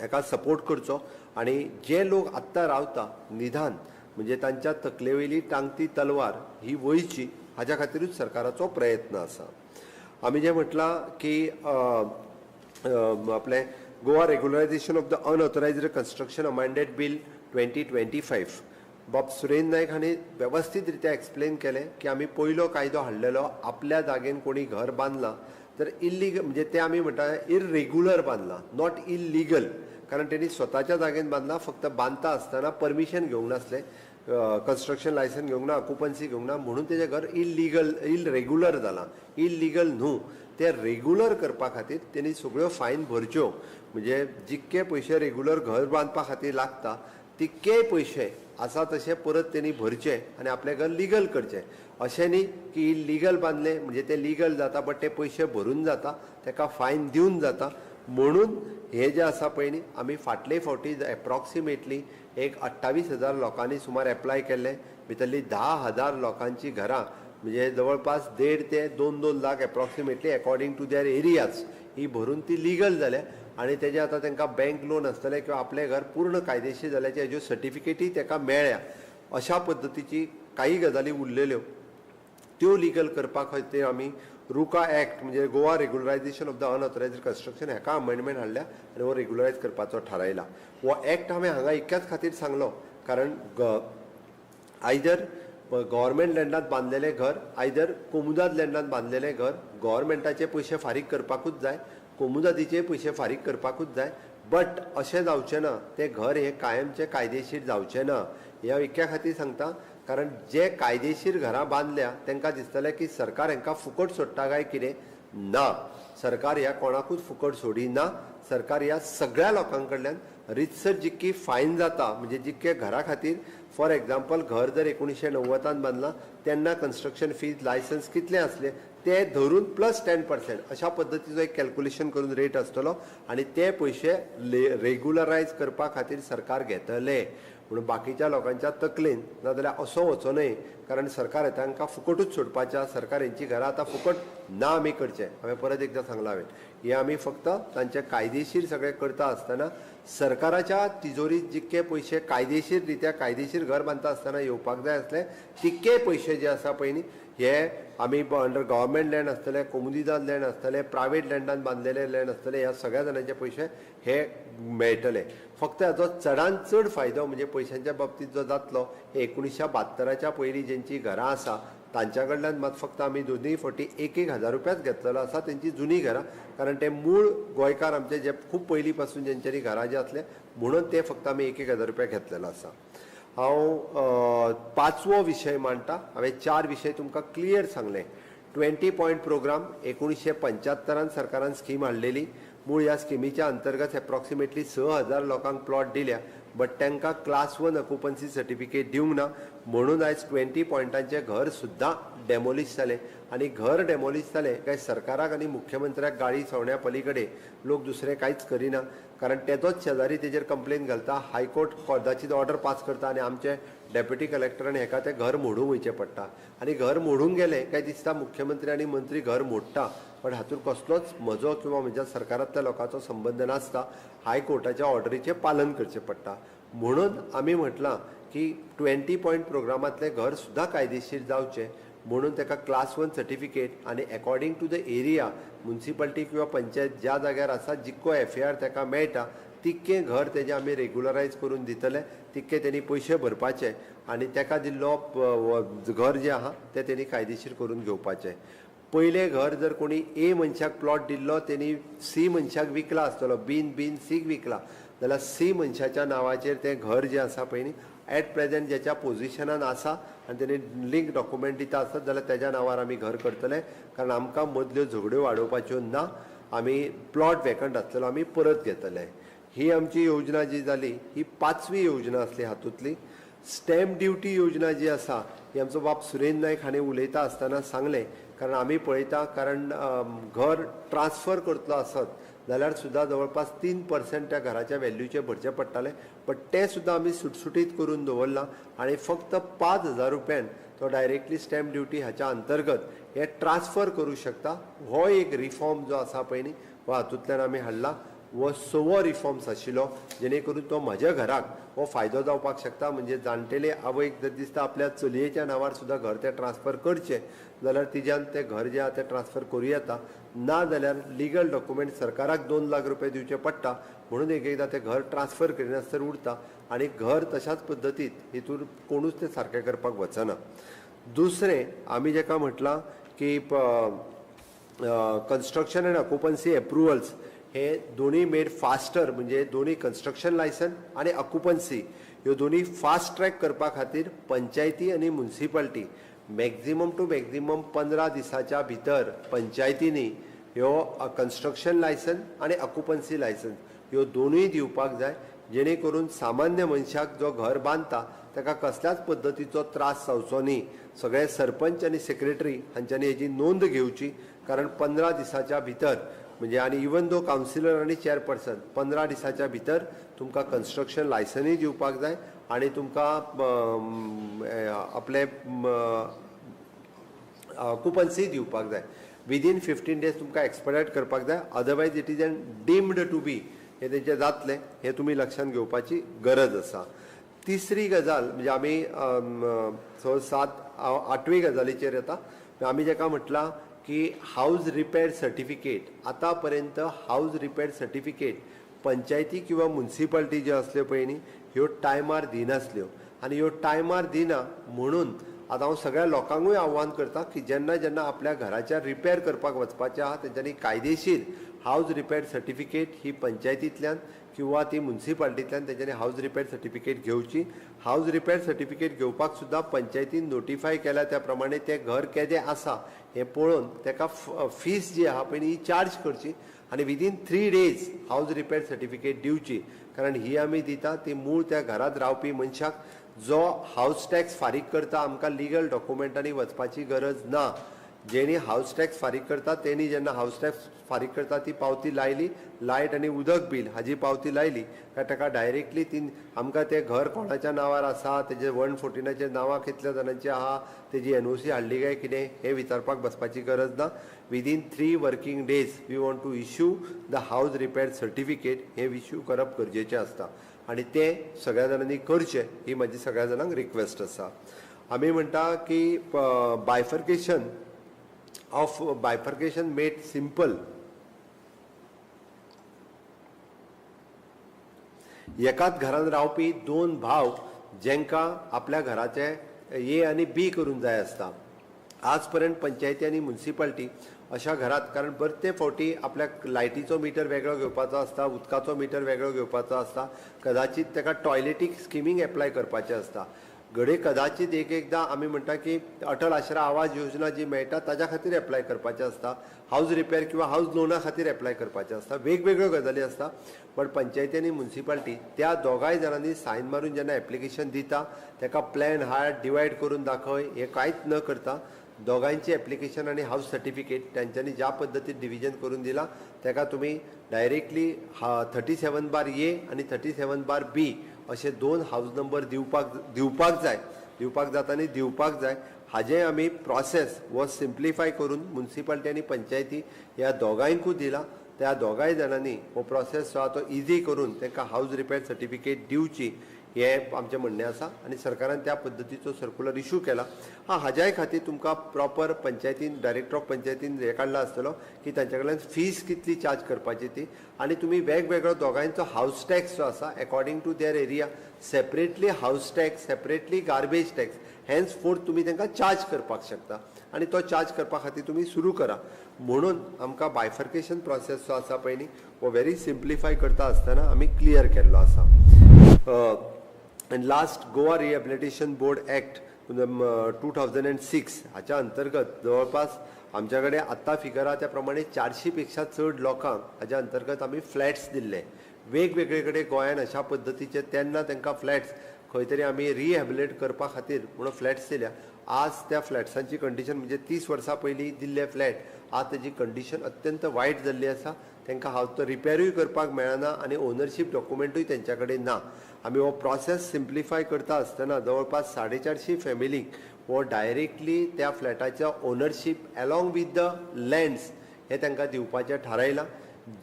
हेका सपोर्ट करचो आनी जे लोक आत्तां रावता निदान म्हणजे तांच्या तकलेवयली टांगती तलवार ही वयची हाज्या खातीरूच सरकाराचो प्रयत्न आसा. आमी जें म्हटलां की आपलें Goa regularisation of the unauthorised construction amended bill 2025 बाब सुरेन नायक हांणी वेवस्थीत रित्या एक्सप्लेन केलें की आमी पयलो कायदो हाडलेलो आपल्या जागेन कोणी घर बांदलां तर इल्लीगल म्हणजे ते आमी म्हणटा इरेग्युलर बांदलां, not illegal, कारण तेणी स्वताच्या जागेन बांदलां, फक्त बांदता आसतना परमिशन घेवंक नासलें, कन्स्ट्रक्शन लायसन घेवंक ना, ऑक्युपन्सी घेवंक ना, म्हणून तेजें घर इलिगल इरेग्युलर जालां, इलिगल न्हू. ते रेगुलर करपा खातीर तेणी सगळ्यो फायन भरच्यो, म्हणजे जितके पयशे रेगुलर घर बांदपा खातीर लागता तितकेय पयशे आसा तशे परत तेणी भरचे आनी आपलें घर लिगल करचें. अशें न्ही की इलिगल बांदलें म्हणजे तें लिगल जाता, बट ते पयशे भरून जाता, ताका फायन दिवन जाता. म्हणून हे जे आसा पळय न्ही, आमी फाटले फावटी एप्रॉक्सिमेटली एक 28,000 लोकांनी सुमार एप्लाय केल्ले, भितरली 10,000 लोकांची घरां म्हणजे जवळपास 1.5 ते 2-2 lakh approximately according to their areas ही भरून ती लिगल जाल्या आनी तेजे आतां तांकां बँक लोन आसतलें किंवा आपलें घर पूर्ण कायदेशीर जाल्याचे हेज्यो सर्टिफिकेटी ताका मेळ्ळ्या. अशा पद्दतीची काही गजाली उरलेल्यो त्यो लिगल करपा खातीर आमी रुका एक्ट म्हणजे Goa regularisation of the unauthorised construction हाका अमेंडमेंट हाडल्या आनी हो रेगुलरायज करपाचो थारायला. हो एक्ट हांवें हांगा इतक्याच खातीर सांगलो कारण आयदर गव्हर्मेंट लँडांत बांदलेलें घर, आयदर कोमुदाद लँडांत बांदलेलें घर, गव्हर्मेंटाचे पयशे फारीक करपाकूच जाय, कोमुदादीचे पयशे फारीक करपाकूच जाय, बट अशें जावचें ना, तें घर हें कायमचें कायदेशीर जावचें ना. हें हांव इतक्या खातीर सांगता कारण जे कायदेशीर घरां बांदल्या तांकां दिसतलें की सरकार हांकां फुकट सोडटा काय कितें. ना, सरकार ह्या कोणाकूच फुकट सोडिना. सरकार ह्या सगळ्या लोकां कडल्यान रितसर जितकी फायन जाता म्हणजे जितके घरा खातीर, फॉर एग्जाम्पल घर जर 1990 बांदलां तेन्ना कन्स्ट्रक्शन फीज लायसन्स कितलें आसलें ते धरून प्लस 10% अशा पद्दतीचो एक कॅल्कुलेशन करून रेट आसतलो आनी ते पयशे रेगुलरायज करपा खातीर सरकार घेतले. म्हणून बाकीच्या लोकांच्या तकलेन नाजाल्यार असो वचो न्हय कारण सरकार तांकां फुकटूच सोडपाच्या, सरकार हेंची घरां आतां फुकट ना आमी करचें. हांवें परत एकदां सांगलां, हांवें हें आमी फक्त तांचे कायदेशीर सगळें करता आसतना सरकाराच्या तिजोरीत जितके पयशे कायदेशीर रित्या कायदेशीर घर बांदता आसतना येवपाक जाय आसले तितके पयशे जे आसा पळय न्ही हे आमी अंडर गव्हर्मेंट लँड आसतले, कोमुनिदाद लँड आसतले, प्रायवेट लँडान बांदलेले लँड आसतले, ह्या सगळ्या जाणांचे पयशे हे मेळटले. फक्त हाचो चडान चड फायदो म्हणजे पयशांच्या बाबतींत जो जातलो हे 1972 पयलीं जेंची घरां आसा तांच्या कडल्यान मात फक्त आमी दोनूय फावटी 1-1 हजार रुपयाच घेतलेलो आसा तेंची जुनी घरां, कारण ते मूळ गोंयकार आमचे जे खूब पयलीं पासून जेंच्यांनी घरां जे आसले म्हणून ते फक्त आमी 1-1 हजार रुपया घेतलेलो आसा. हांव पांचवो विशय मांडटा. हांवें 4 विशय तुमकां क्लियर सांगले. 20 पॉयंट प्रोग्राम 1975 सरकारान स्कीम हाडलेली. मूळ ह्या स्किमीच्या अंतर्गत एप्रॉक्सिमेटली 6,000 लोकांक प्लॉट दिल्या, बट तांकां क्लास 1 ऑक्युपन्सी सर्टिफिकेट दिवंक ना म्हणून आयज 20 पॉयंटांचें घर सुद्दां डेमोलिश जालें. आनी घर डेमोलिश जालें काय सरकाराक आनी मुख्यमंत्र्याक गाळी सवण्या पलीकडे लोक दुसरें कांयच करिना, कारण तेजोच शेजारी तेजेर कंप्लेन घालता, हायकोर्ट कदाचीत ऑर्डर पास करता आनी आमचे डेप्युटी कलेक्टर आनी हेका तें घर मोडूंक वयचें पडटा. आनी घर मोडूंक गेलें काय दिसता मुख्यमंत्री आनी मंत्री घर मोडटा, पण हातूंत कसलोच म्हजो किंवा म्हज्या सरकारांतल्या लोकांचो संबंद नासता. हायकोर्टाच्या ऑर्डरीचें पालन करचें पडटा. म्हणून आमी म्हटलां की 20 पॉयंट प्रोग्रामांतलें घर सुद्दां कायदेशीर जावचें म्हणून ताका क्लास 1 सर्टिफिकेट आनी according to the area municipality किंवा पंचायत ज्या जाग्यार आसा जितको एफएआर ताका मेळटा तितकें घर तेजें आमी रेगुलरायज करून दितले, तितके तेणी पयशे भरपाचे आनी ताका दिल्लो घर जें आहा तें तेणी कायदेशीर करून घेवपाचें. पयलें घर जर कोणी ए मनशाक प्लॉट दिल्लो तेणी सी मनशाक विकला आसतलो, बीन बीन सीक विकला जाल्यार सी मनशाच्या नांवाचेर तें घर जें आसा पळय न्ही एट प्रेजेंट ज्याच्या पोजिशनान आसा आनी तेणी लिंक डॉक्युमेंट दिता आसत जाल्यार तेज्या नांवार आमी घर करतले, कारण आमकां मदल्यो झगड्यो वाडोवपाच्यो ना. आमी प्लॉट वेकंट आसलेलो आमी परत घेतले. ही आमची योजना जी जाली ही पांचवी योजना आसली. हातूंतली स्टॅम्प ड्युटी योजना जी आसा ही आमचो बाब सुरेंद्र नायक हांणी उलयता आसतना सांगलें, कारण आमी पळयता कारण घर ट्रान्सफर करतलो आसत जाल्यार सुद्दां जवळपास 3% त्या घराच्या व्हॅल्यूचे भरचे पडटाले, बट तें सुद्दां आमी सुटसुटीत करून दवरलां आनी फक्त 5,000 रुपयान तो डायरेक्टली स्टॅम्प ड्युटी हाच्या अंतर्गत हे ट्रान्सफर करूं शकता. हो एक रिफॉर्म जो आसा पळय न्ही हो हातूंतल्यान आमी हाडला. हो सवो रिफॉर्म्स आशिल्लो जेणे करून तो म्हज्या घराक हो फायदो जावपाक शकता. म्हणजे जाणटेले आवयक जर दिसता आपल्या चलयेच्या नांवार सुद्दां घर तें ट्रान्सफर करचें जाल्यार तिज्यान तें घर जें आहा तें ट्रान्सफर करूं येता, ना जाल्यार लिगल डॉक्युमेंट सरकाराक 2 लाख रुपया दिवचे पडटा म्हणून एक एकदां तें घर ट्रान्सफर करिनासतना उरता आनी घर तशाच पद्दतीत हितून कोणूच तें सारकें करपाक वचना. दुसरें आमी जेका म्हटलां की कन्स्ट्रक्शन एंड ऑक्युपन्सी एप्रुवल्स हे दोन्ही मेड फास्टर, म्हणजे दोन्ही कन्स्ट्रक्शन लायसन आनी ऑक्युपन्सी ह्यो दोन्ही फास्ट ट्रॅक करपा खातीर पंचायती आनी मुन्सिपाल्टी मॅक्झिमम टू मॅक्झिमम 15 दिसाच्या भितर पंचायतींनी ह्यो कन्स्ट्रक्शन लायसन आनी ऑक्युपन्सी लायसन ह्यो दोनूय दिवपाक जाय, जेणे करून सामान्य मनशाक जो घर बांदता ताका कसल्याच पद्दतीचो त्रास जावचो न्ही. सगळे सरपंच आनी सेक्रेटरी हांच्यांनी हेजी नोंद घेवची, कारण 15 दिसाच्या भितर म्हणजे आनी इवन दो कावन्सिलर आनी चेअरपर्सन 15 दिसाच्या भितर तुमकां कन्स्ट्रक्शन लायसनूय दिवपाक जाय आनी तुमकां आपले ऑक्युपन्सी दिवपाक जाय. विदीन 15 डेज तुमकां एक्सपेडायट करपाक जाय, otherwise it is an deemed to be हें तेंचें जातलें, हें तुमी लक्षांत घेवपाची गरज आसा. तिसरी गजाल म्हणजे आमी 6, 7, 8वी गजालीचेर येता. आमी जेका म्हटलां की हावज रिपेर सर्टिफिकेट, आतां पर्यंत हावज रिपेर सर्टिफिकेट पंचायती किंवा मुन्सिपाल्टी ज्यो आसल्यो पळय न्ही ह्यो टायमार दिनासल्यो आनी ह्यो टायमार दिना म्हणून आतां हांव सगळ्या लोकांकूय आव्हान करता की जेन्ना जेन्ना आपल्या घराच्या रिपेर करपाक वचपाचें आहा तेंच्यांनी कायदेशीर हावज रिपेर सर्टिफिकेट ही पंचायतींतल्यान किंवा ती मुन्सिपाल्टींतल्यान तेंच्यांनी हावज रिपेर सर्टिफिकेट घेवची. हावज रिपेर सर्टिफिकेट घेवपाक सुद्दां पंचायतीन नोटिफाय केल्या त्या प्रमाणे तें घर केदें आसा हें पळोवन तेका फीस जी आहा पळय ही चार्ज करची आनी within 3 days house repair certificate दिवची. कारण ही आमी दिता ती मूळ त्या घरांत रावपी मनशाक जो हावज टॅक्स फारीक करता आमकां लिगल डॉक्युमेंटांनी वचपाची गरज ना. जेणी हावज टॅक्स फारीक करता तेणी जेन्ना हावज टॅक्स फारीक करता ती पावती लायली, लायट आनी उदक बील हाजी पावती लायली काय ताका डायरेक्टली ती आमकां तें घर कोणाच्या नांवार आसा, तेजे 114 नांवां कितल्या जाणांची आहा, तेजी NOC हाडली काय कितें हें विचारपाक बसपाची गरज ना. Within 3 working days we want to issue the house repair certificate हें इश्यू करप गरजेचें आसता आनी तें सगळ्या जाणांनी करचें ही म्हाजी सगळ्या जाणांक रिक्वेस्ट आसा. आमी म्हणटा की bifurcation of bifurcation made simple. एकाच घरान रावपी 2 भाव जेंकां आपल्या घराचे ए आनी बी करून जाय आसता, आज पर्यंत पंचायती आनी मुन्सिपाल्टी अशा घरात, कारण बरेच फावटी आपल्याक लायटीचो मिटर वेगळो घेवपाचो आसता, उदकाचो मिटर वेगळो घेवपाचो आसता, कदाचीत ताका टॉयलेटीक स्किमींग एप्लाय करपाचें आसता. घडये कदाचीत एक एकदां आमी म्हणटा की अटल आश्रा आवाज योजना जी मेळटा ताज्या खातीर एप्लाय करपाचें आसता, हावज रिपेर किंवा हावज लोना खातीर एप्लाय करपाचें आसता, वेगवेगळ्यो गजाली आसता. बट पंचायती आनी मुन्सिपाल्टी त्या दोगांय जाणांनी सायन मारून जेन्ना एप्लिकेशन दिता ताका प्लॅन हाड डिवायड करून दाखय हें कांयच न करता दोगांयची एप्लिकेशन आनी हावज सर्टिफिकेट तांच्यांनी ज्या पद्दतीन डिविजन करून दिला ताका तुमी डायरेक्टली 37/A आनी 37/B अशे 2 हावज नंबर दिवपाक जाय, दिवपाक जाता आनी दिवपाक जाय. हाजें आमी प्रोसेस हो सिम्प्लिफाय करून मुन्सिपाल्टी आनी पंचायती ह्या दोगांयकूय दिला. त्या दोगांय जाणांनी हो प्रोसेस जो आहा तो इजी करून तांकां हावज रिपेर सर्टिफिकेट दिवची हें आमचें म्हणणें आसा आनी सरकारान त्या पद्दतीचो सर्कुलर इशू केला. हा, हाज्याय खातीर तुमकां प्रॉपर पंचायतीन डायरेक्टर ऑफ पंचायतीन हें काडला आसतलो की तांच्या कडल्यान फीस कितली चार्ज करपाची ती आनी तुमी वेगवेगळो दोगांयचो हावज टॅक्स जो आसा according to their area separately house tax, separately garbage tax, henceforth तुमी तांकां चार्ज करपाक शकता आनी तो चार्ज करपा खातीर तुमी सुरू करा. म्हणून आमकां बायफर्केशन प्रोसेस जो आसा पळय न्ही हो व्हेरी सिम्प्लिफाय करता आसतना आमी क्लियर केल्लो आसा. And last, Goa rehabilitation board act 2006 हाच्या अंतर्गत जवळपास आमच्या कडेन आत्तां फिगर आहा त्या प्रमाणे 400 पेक्षा चड लोकांक हाज्या अंतर्गत आमी फ्लॅट्स दिल्ले वेगवेगळे कडेन गोंयान. अशा पद्दतीचे तेन्ना तांकां फ्लॅट्स खंय तरी आमी रिहॅबिलिटेट करपा खातीर म्हणून फ्लॅट्स दिल्या. आज त्या फ्लॅट्सांची कंडिशन म्हणजे 30 वर्सां पयलीं दिल्ले फ्लॅट आज तेजी कंडिशन अत्यंत वायट जाल्ली आसा. तांकां हांव तो रिपेरूय करपाक मेळना आनी ओनरशीप डॉक्युमेंटूय तेंच्या कडेन ना. आमी हो प्रोसेस सिम्प्लिफाय करता आसतना जवळपास 450 फॅमिलीक हो डायरेक्टली त्या फ्लॅटाच्या ownership along with the lands हें तांकां दिवपाचें थारायलां,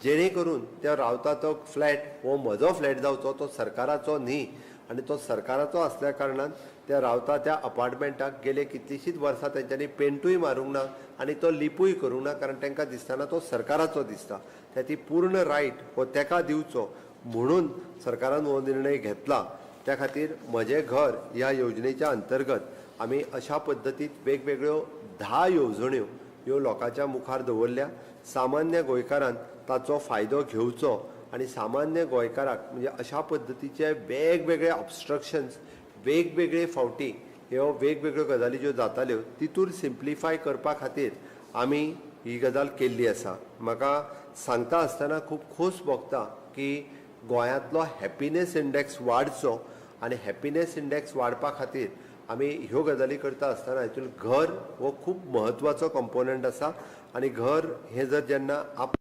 जेणे करून त्या रावता तो फ्लॅट हो म्हजो फ्लॅट जावचो, तो सरकाराचो न्ही. आनी तो सरकाराचो आसल्या कारणान त्या रावता त्या अपार्टमेंटाक गेले कितलींशींच वर्सां तेंच्यांनी पेंटूय मारूंक ना आनी तो लिपूय करूंक ना, कारण तांकां दिसतना तो सरकाराचो दिसता. त्या ती पूर्ण रायट हो तेका दिवचो म्हणून सरकारान हो निर्णय घेतला. त्या खातीर म्हजें घर ह्या योजनेच्या अंतर्गत आमी अशा पद्दतीत वेगवेगळ्यो 10 येवजण्यो ह्यो लोकांच्या मुखार दवरल्या. सामान्य गोंयकारान ताचो फायदो घेवचो आनी सामान्य गोंयकाराक म्हणजे अशा पद्दतीचे वेगवेगळे ऑबस्ट्रक्शन्स वेगवेगळे फावटी ह्यो वेगवेगळ्यो गजाली ज्यो जाताल्यो तितूर सिम्प्लिफाय करपा खातीर आमी ही गजाल केल्ली आसा. म्हाका सांगता आसतना खूब खोस भोगता की गोंयांतलो हॅपिनेस इंडेक्स वाडचो आनी हॅपिनेस इंडेक्स वाडपा खातीर आमी ह्यो गजाली करता आसतना हितून घर हो खूब म्हत्वाचो कंपोनंट आसा आनी घर हें जर जेन्ना आप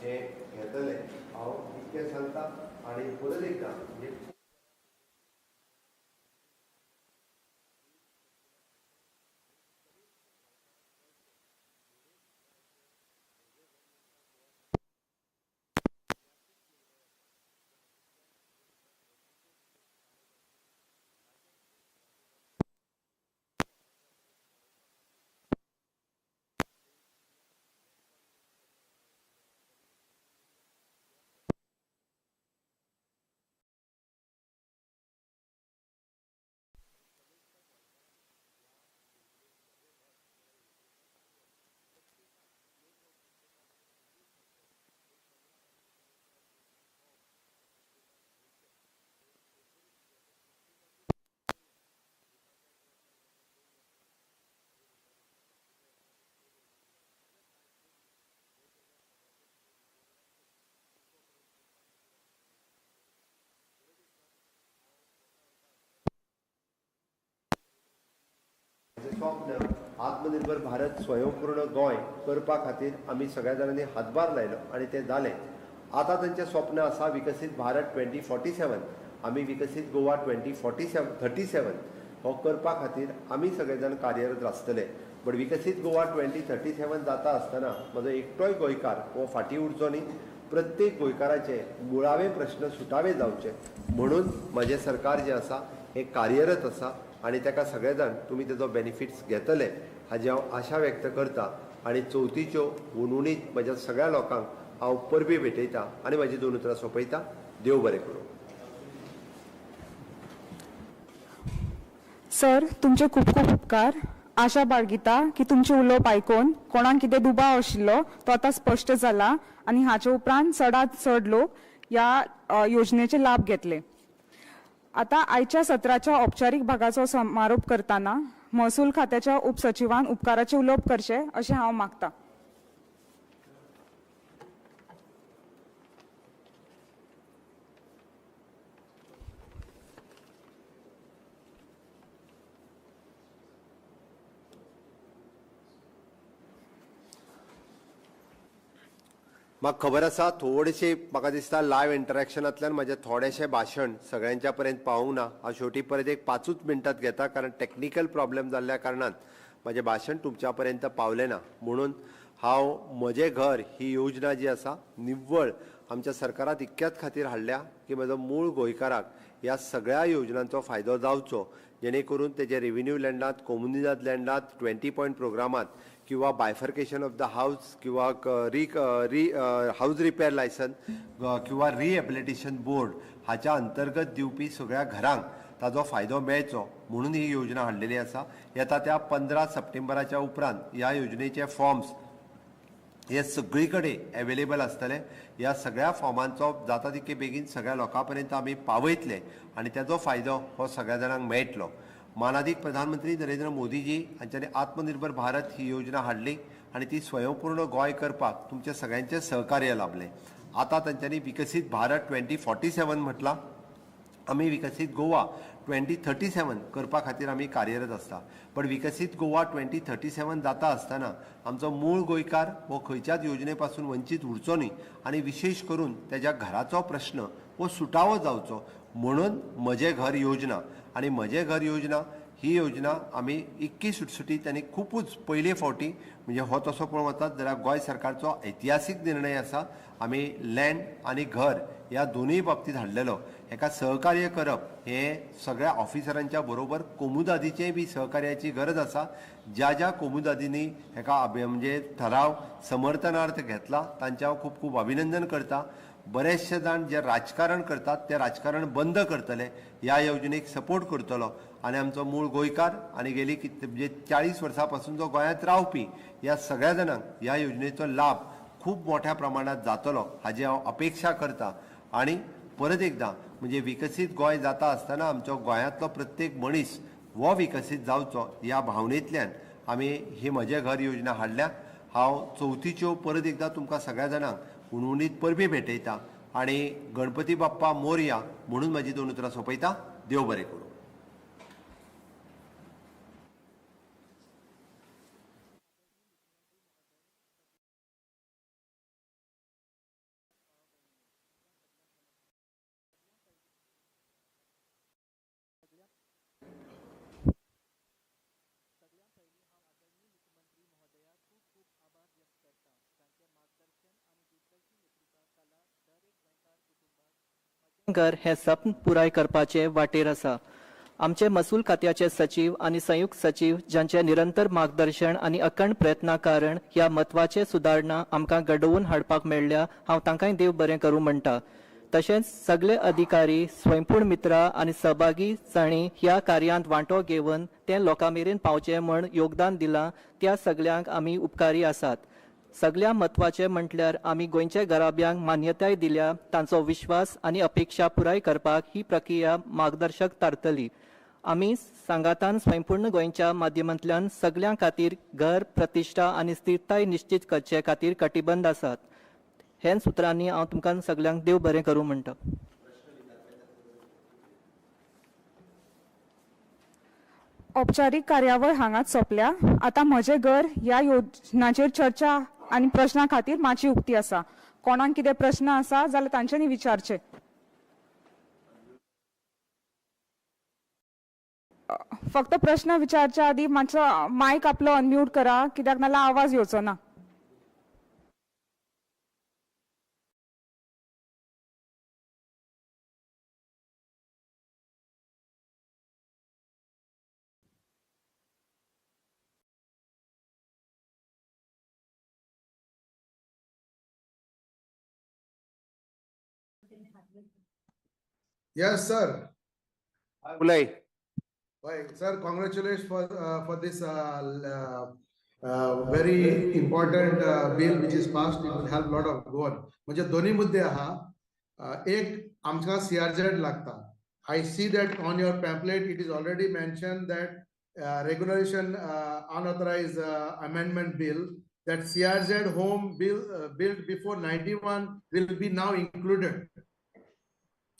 हे घेतले. हांव इतकें सांगता आनी परत एकदां म्हणजे स्वप्न आत्मनिर्भर भारत स्वयंपूर्ण गोंय करपा खातीर आमी सगळ्या जाणांनी हातभार लायलो आनी तें जालें. आतां तांचें स्वप्न आसा विकसीत भारत 2047, आमी विकसीत गोवा 2047 हो करपा खातीर आमी सगळे जाण कार्यरत आसतले. बट विकसीत गोवा 2037 जाता आसतना म्हजो एकटोय गोंयकार हो फाटीं उरचो न्ही, प्रत्येक गोंयकाराचे मुळावे प्रश्न सुटावे जावचे म्हणून म्हजें सरकार जें आसा हें कार्यरत आसा आनी ताका सगळे जाण तुमी तेजो बेनिफिट्स घेतले हाजी हांव आशा व्यक्त करता. आनी चवथीच्यो हुनहुनीत म्हज्या सगळ्या लोकांक हांव परबी भेटयता आनी म्हाजी दोन उतरां सोंपयता. देव बरें करूं. सर, तुमचे खूब खूब उपकार. आशा बाळगिता की तुमचें उलोवप आयकून कोणाक कितें दुबाव आशिल्लो तो आतां स्पश्ट जाला आनी हाचे उपरांत चडांत चड लोक ह्या योजनेचे लाभ घेतले. आतां आयच्या सत्राच्या औपचारीक भागाचो समारोप करतना महसूल खात्याच्या उपसचिवान उपकाराचें उलोवप करचें अशें हांव मागता. म्हाका खबर आसा थोडेशें म्हाका दिसता लायव्ह इंटरेक्शनांतल्यान म्हजें थोडेशें भाशण सगळ्यांच्या पर्यंत पावूंक ना. हांव शेवटी परत एक 5 मिनटांत घेता कारण टॅक्निकल प्रॉब्लेम जाल्ल्या कारणान म्हजें भाशण तुमच्या पर्यंत पावलें ना. म्हणून हांव म्हजें घर ही योजना जी आसा निव्वळ आमच्या सरकारात इतक्याच खातीर हाडल्या की म्हजो मूळ गोंयकाराक ह्या सगळ्या योजनांचो फायदो जावचो, जेणे करून तेजे रेविन्यू लँडांत, कोमुनिदाद लँडांत, 20 पॉयंट प्रोग्रामांत किंवा बायफर्केशन ऑफ the house किंवा री हावज रिपेर लायसन किंवा रिहेबिलिटेशन बोर्ड हाच्या अंतर्गत दिवपी सगळ्या घरांक ताजो फायदो मेळचो म्हणून ही योजना हाडलेली आसा. येता त्या 15 सप्टेंबराच्या उपरांत ह्या योजनेचे फॉर्म्स हे सगळी कडेन एवेलेबल आसतले. ह्या सगळ्या फॉर्मांचो जाता तितके बेगीन सगळ्या लोकां पर्यंत आमी पावयतले आनी ताजो फायदो हो सगळ्या जाणांक मेळटलो. मानादीक प्रधानमंत्री नरेंद्र मोदीजी हांच्यांनी आत्मनिर्भर भारत ही योजना हाडली आनी ती स्वयंपूर्ण गोंय करपाक तुमचें सगळ्यांचें सहकार्य लाभलें. आतां तांच्यांनी विकसीत भारत 2047 म्हटलां, आमी विकसीत गोवा 2037 करपा खातीर आमी कार्यरत आसता. पण विकसीत गोवा 2037 जाता आसतना आमचो मूळ गोंयकार हो खंयच्याच योजने पासून वंचीत उरचो न्ही आनी विशेश करून तेज्या घराचो प्रश्न हो सुटावो जावचो म्हणून म्हजें घर योजना आनी म्हजें घर योजना ही योजना आमी इतकी सुटसुटीत आनी खुबूच पयले फावटी म्हणजे हो तसो पळोवंक वतात जाल्यार गोंय सरकारचो ऐतिहासीक निर्णय आसा. आमी लँड आनी घर ह्या दोनूय बाबतींत हाडलेलो. हेका सहकार्य करप हें सगळ्या ऑफिसरांच्या बरोबर कोमुदादीचेय बी सहकार्याची गरज आसा. ज्या ज्या कोमुदादींनी हेका म्हणजे ठराव समर्थनार्थ घेतला तांचें हांव खूब खूब अभिनंदन करता. बरेचशे जाण जे राजकारण करतात ते राजकारण बंद करतले, ह्या योजनेक सपोर्ट करतलो आनी आमचो मूळ गोंयकार आनी गेली म्हणजे 40 वर्सां पासून जो गोंयांत रावपी ह्या सगळ्या जाणांक ह्या योजनेचो लाभ खूब मोठ्या प्रमाणांत जातलो हाजी हांव अपेक्षा करता. आनी परत एकदां म्हणजे विकसीत गोंय जाता आसतना आमचो गोंयांतलो प्रत्येक मनीस हो विकसीत जावचो ह्या भावनेंतल्यान आमी ही म्हजें घर योजना हाडल्या. हांव चवथीच्यो परत एकदां तुमकां सगळ्या जाणांक हुनहुनीत परबी भेटयता आनी गणपती बाप्पा मोरया म्हणून म्हाजी दोन उतरां सोंपयता. देव बरें करूं. घर हें सपन पुराय करपाचे वाटेर आसा. आमचे महसूल खात्याचे सचीव आनी संयुक्त सचीव जांचे निरंतर मार्गदर्शन आनी अखंड प्रयत्ना कारण ह्या म्हत्वाचे सुदारणा आमकां घडोवन हाडपाक मेळ्ळ्या, हांव तांकांय देव बरें करूं म्हणटा. तशेंच सगळे अधिकारी, स्वयंपूर्ण मित्रा आनी सहभागी जांणी ह्या कार्यांत वांटो घेवन तें लोकांमेरेन पावचें म्हण योगदान दिलां त्या सगळ्यांक आमी उपकारी आसात. सगळ्या म्हत्वाचे म्हटल्यार आमी गोंयचे घराब्यांक मान्यताय दिल्या तांचो विश्वास आनी अपेक्षा पुराय करपाक ही प्रक्रिया मार्गदर्शक थारतली. आमी सांगातान स्वयंपूर्ण गोंयच्या माध्यमांतल्यान सगळ्यां खातीर घर, प्रतिश्ठा आनी स्थिरताय निश्चीत करचे खातीर कटिबंध आसात. हेच उतरांनी हांव तुमकां सगळ्यांक देव बरें करूं म्हणटा. औपचारीक कार्यावळ हांगाच सोंपल्या. आतां म्हजें घर ह्या योजनाचेर चर्चा आनी प्रश्ना खातीर माची उक्ती आसा. कोणाक कितें प्रश्न आसा जाल्यार तांच्यांनी विचारचे. फक्त प्रश्न विचारच्या आदी मातसो मायक आपलो अनम्यूट करा, कित्याक नाल्यार आवाज येवचो ना. Yes, sir. उलय. Why, sir, congratulations for this very important bill which is passed. It will help lot of Goan. म्हणजे दोन्ही मुद्दे आहा. एक आमकां CRZ लागता. I see that on your pamphlet it is already mentioned that regulation unauthorized amendment bill, that CRZ home bill built before 91 will be now included.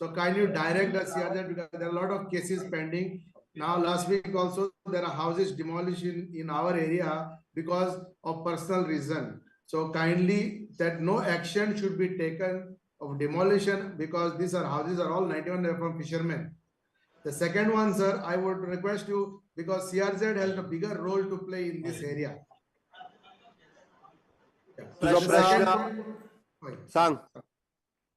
So can you direct the CRZ, because there are a lot of cases pending. Now last week also there are houses demolished in our area because of personal reason. So kindly that no action should be taken of demolition, because these are houses are all 91 from fishermen. The second one, sir, I would request you, because CRZ has a bigger role to play in this area. तुजो प्रश्न सांग.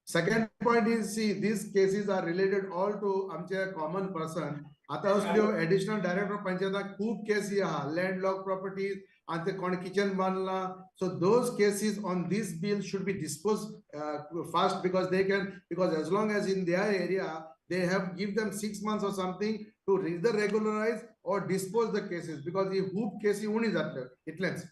Second point is, see, these cases are related all to आमचे common person. आता असल्यो additional director पंचायताक खूब केसी आहा, landlocked properties, आनी ते कोण kitchen बांदला. So those cases on this bill should be disposed fast, because they can, because as long as in their area they have give them 6 months or something to either regularize or dispose the cases, because ही खूब केसी उणी जातल्यो. इतलेंच.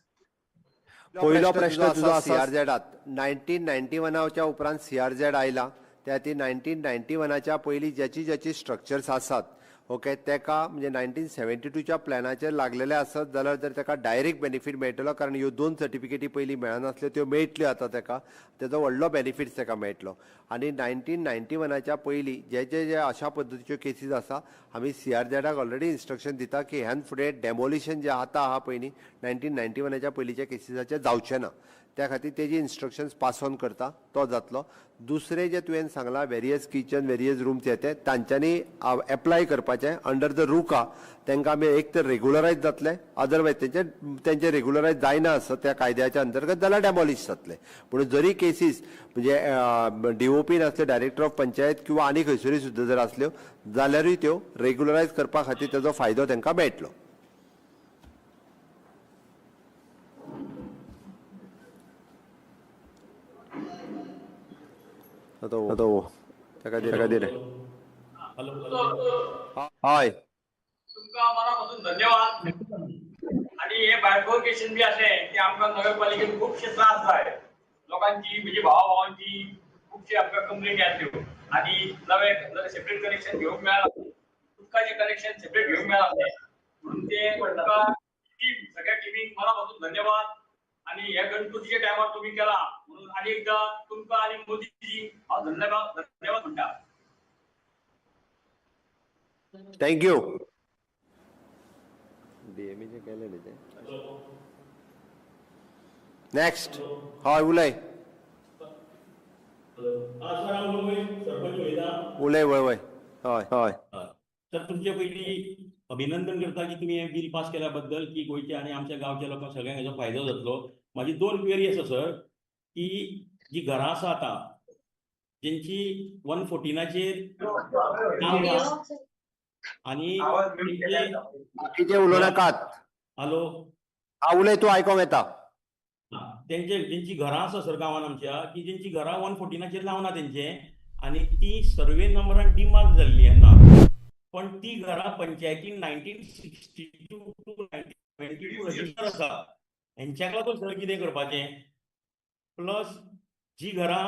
पयलो प्रश्न तुजो सीआरझेडात 1991च्या उपरांत CRZ आयला, त्या खातीर 1991च्या पयलीं ज्याची ज्याची स्ट्रक्चर्स आसात, ओके, तेका म्हणजे 1972च्या प्लॅनाचेर लागलेले आसत जाल्यार जर तेका डायरेक्ट बेनिफीट मेळटलो, कारण ह्यो दोन सर्टिफिकेटी पयलीं मेळनासल्यो त्यो मेळटल्यो आतां तेका, तेजो व्हडलो बेनिफीट तेका मेळटलो. आनी 1991च्या पयलीं जे जे जे अशा पद्दतीच्यो केसीस आसा, आमी सीआरझेडाक ऑलरेडी इन्स्ट्रक्शन दिता की ह्यान फुडें डेमोलिशन जें आतां आहा पयलीं 1991च्या पयलींच्या केसीसाचें जावचें ना, त्या खातीर तेजी इन्स्ट्रक्शन्स पास ऑन करता तो जातलो. दुसरें जें तुवें सांगलां वेरियस किचन वेरियस रूम्स येते तांच्यांनी एप्लाय करपाचें अंडर the रुका, तांकां आमी एक तर रेगुलरायज जातलें, अदरवायज तेंचे रेगुलरायज जायना आसत त्या कायद्याच्या अंतर्गत जाल्यार डेमोलिश जातलें. पूण जरी केसीस म्हणजे डीओपी नासल्यो, डायरेक्टर ऑफ पंचायत किंवा आनी खंयसरूय सुद्दां जर आसल्यो जाल्यारूय त्यो रेगुलरायज करपा खातीर तेजो फायदो तांकां मेळटलो. हय, तुमकां मना पासून धन्यवाद. आनी हे बायफर्केशन बी आसलें की आमकां नगरपालिकेन खुबशे त्रास जाय लोकांची, म्हणजे भावा भावांची खुबशे आमकां कंप्लेनी आसल्यो आनी नवे सेपरेट कनेक्शन घेवंक मेळना, उदकाचें कनेक्शन सेपरेट घेवंक मेळना, म्हणून ते तुमकां टीम सगळ्या टिमीक मना पासून धन्यवाद. आनी हे गणपतीच्या टायमार तुमी केला म्हणून आनी एकदां तुमकां आनी मोदीजी हांव धन्यवाद धन्यवाद म्हणटा. Thank you. डीएमएचे केलें न्ही तें. नेक्स्ट. हय, उलय. उलय. वय वय, हय हय. तर तुमचे पयलीं अभिनंदन करता की तुमी हें बील पास केल्या बद्दल, की गोंयच्या आनी आमच्या गांवच्या लोकांक सगळ्यांक हेजो फायदो जातलो. म्हाजी दोन क्वेरी आसा सर, की जी घरां आसा आतां जेंची 114चेर नांव ना आनी तेंचे बाकीचे उलोवं नाकात. हॅलो. हा, उलय तूं, आयकोंक येता. तेंचे जेंची घरां आसा सर गांवान आमच्या की जेंची घरां 114चेर नांव ना तेंचें आनी ती सर्वे नंबरान डिमार्क जाल्ली ना, पण ती घरां पंचायतीन 1962 to 1972 register आसा. हेंच्याक लागून सर कितें करपाचें? प्लस जी घरां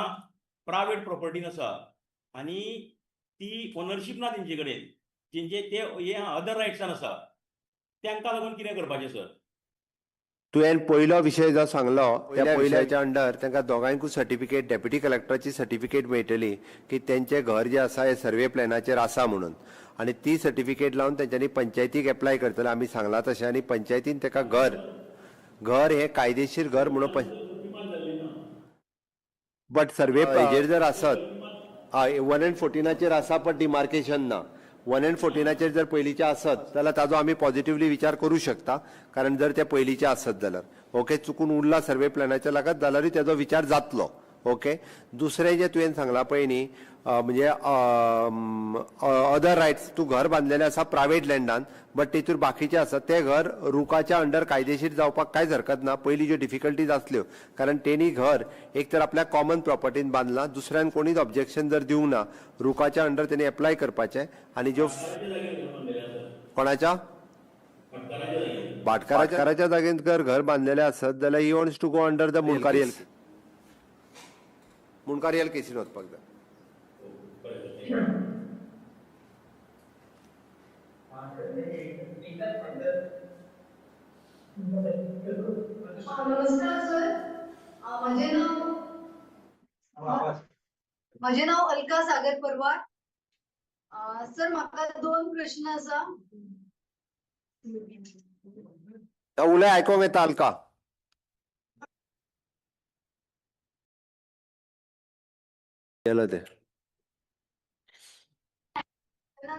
प्रायवेट प्रॉपर्टीन आसा आनी ती ओनरशीप ना तेंचे कडेन, जेंचे ते हे अदर रायट्सान आसा, तेंकां लागून कितें करपाचें सर? तुवें पयलो विशय जो सांगलो त्या पयल्याच्या अंडर तांकां दोगांयकूय सर्टिफिकेट, डेप्युटी कलेक्टराची सर्टिफिकेट मेळटली की तेंचें घर जें आसा हें सर्वे प्लॅनाचेर आसा म्हणून, आनी ती सर्टिफिकेट लावन तेंच्यांनी पंचायतीक एप्लाय करतले आमी सांगलां तशें, आनी पंचायतीन ताका घर घर हें कायदेशीर घर म्हणून. बट सर्वे हेजेर जर आसत, हय, 1 एंड 14चेर आसा पण डिमार्केशन ना. 1 एंड 14चेर जर पयलींचे आसत जाल्यार ताजो आमी पॉझिटिवली विचार करूं शकता, कारण जर ते पयलींचे आसत जाल्यार, ओके, चुकून उरला सर्वे प्लॅनाच्या लागत जाल्यारूय तेजो विचार जातलो. ओके, दुसरें जें तुवें सांगलां पळय न्ही, म्हणजे अदर रायट्स, तूं घर बांदलेलें आसा प्रायवेट लँडान, बट तेतूर बाकीचे आसा ते घर रुकाच्या अंडर कायदेशीर जावपाक कांयच हरकत ना. पयलीं ज्यो डिफिकल्टीज आसल्यो, कारण तेणी घर एक तर आपल्या कॉमन प्रॉपर्टीन बांदलां, दुसऱ्यान कोणीच ऑब्जेक्शन जर दिवंक ना, रुकाच्या अंडर तेणी एप्लाय करपाचें. आनी ज्यो कोणाच्या भाटकाराच्या जागेंत जर घर बांदलेलें आसत जाल्यार he wants to go under the Mundkarial, Mundkarial casein वचपाक जाय. नमस्कार सर, म्हजें नांव अलका सागर परवार. सर, म्हाका दोन प्रश्न आसा. उलय, आयकोंक येता अलका. गेलो ते.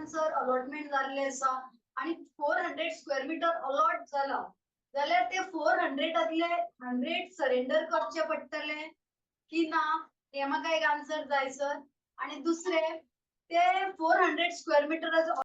सर, अलॉटमेंट जाल्ले आसा आणि 400 स्क्वेअर मिटर अलॉट जाला जाल्यार ते 400तांतले 100 सरेंडर करचे पडटले की ना, हे म्हाका एक आन्सर जाय सर. आणि दुसरे, ते 400 स्क्वेअर मिटराचो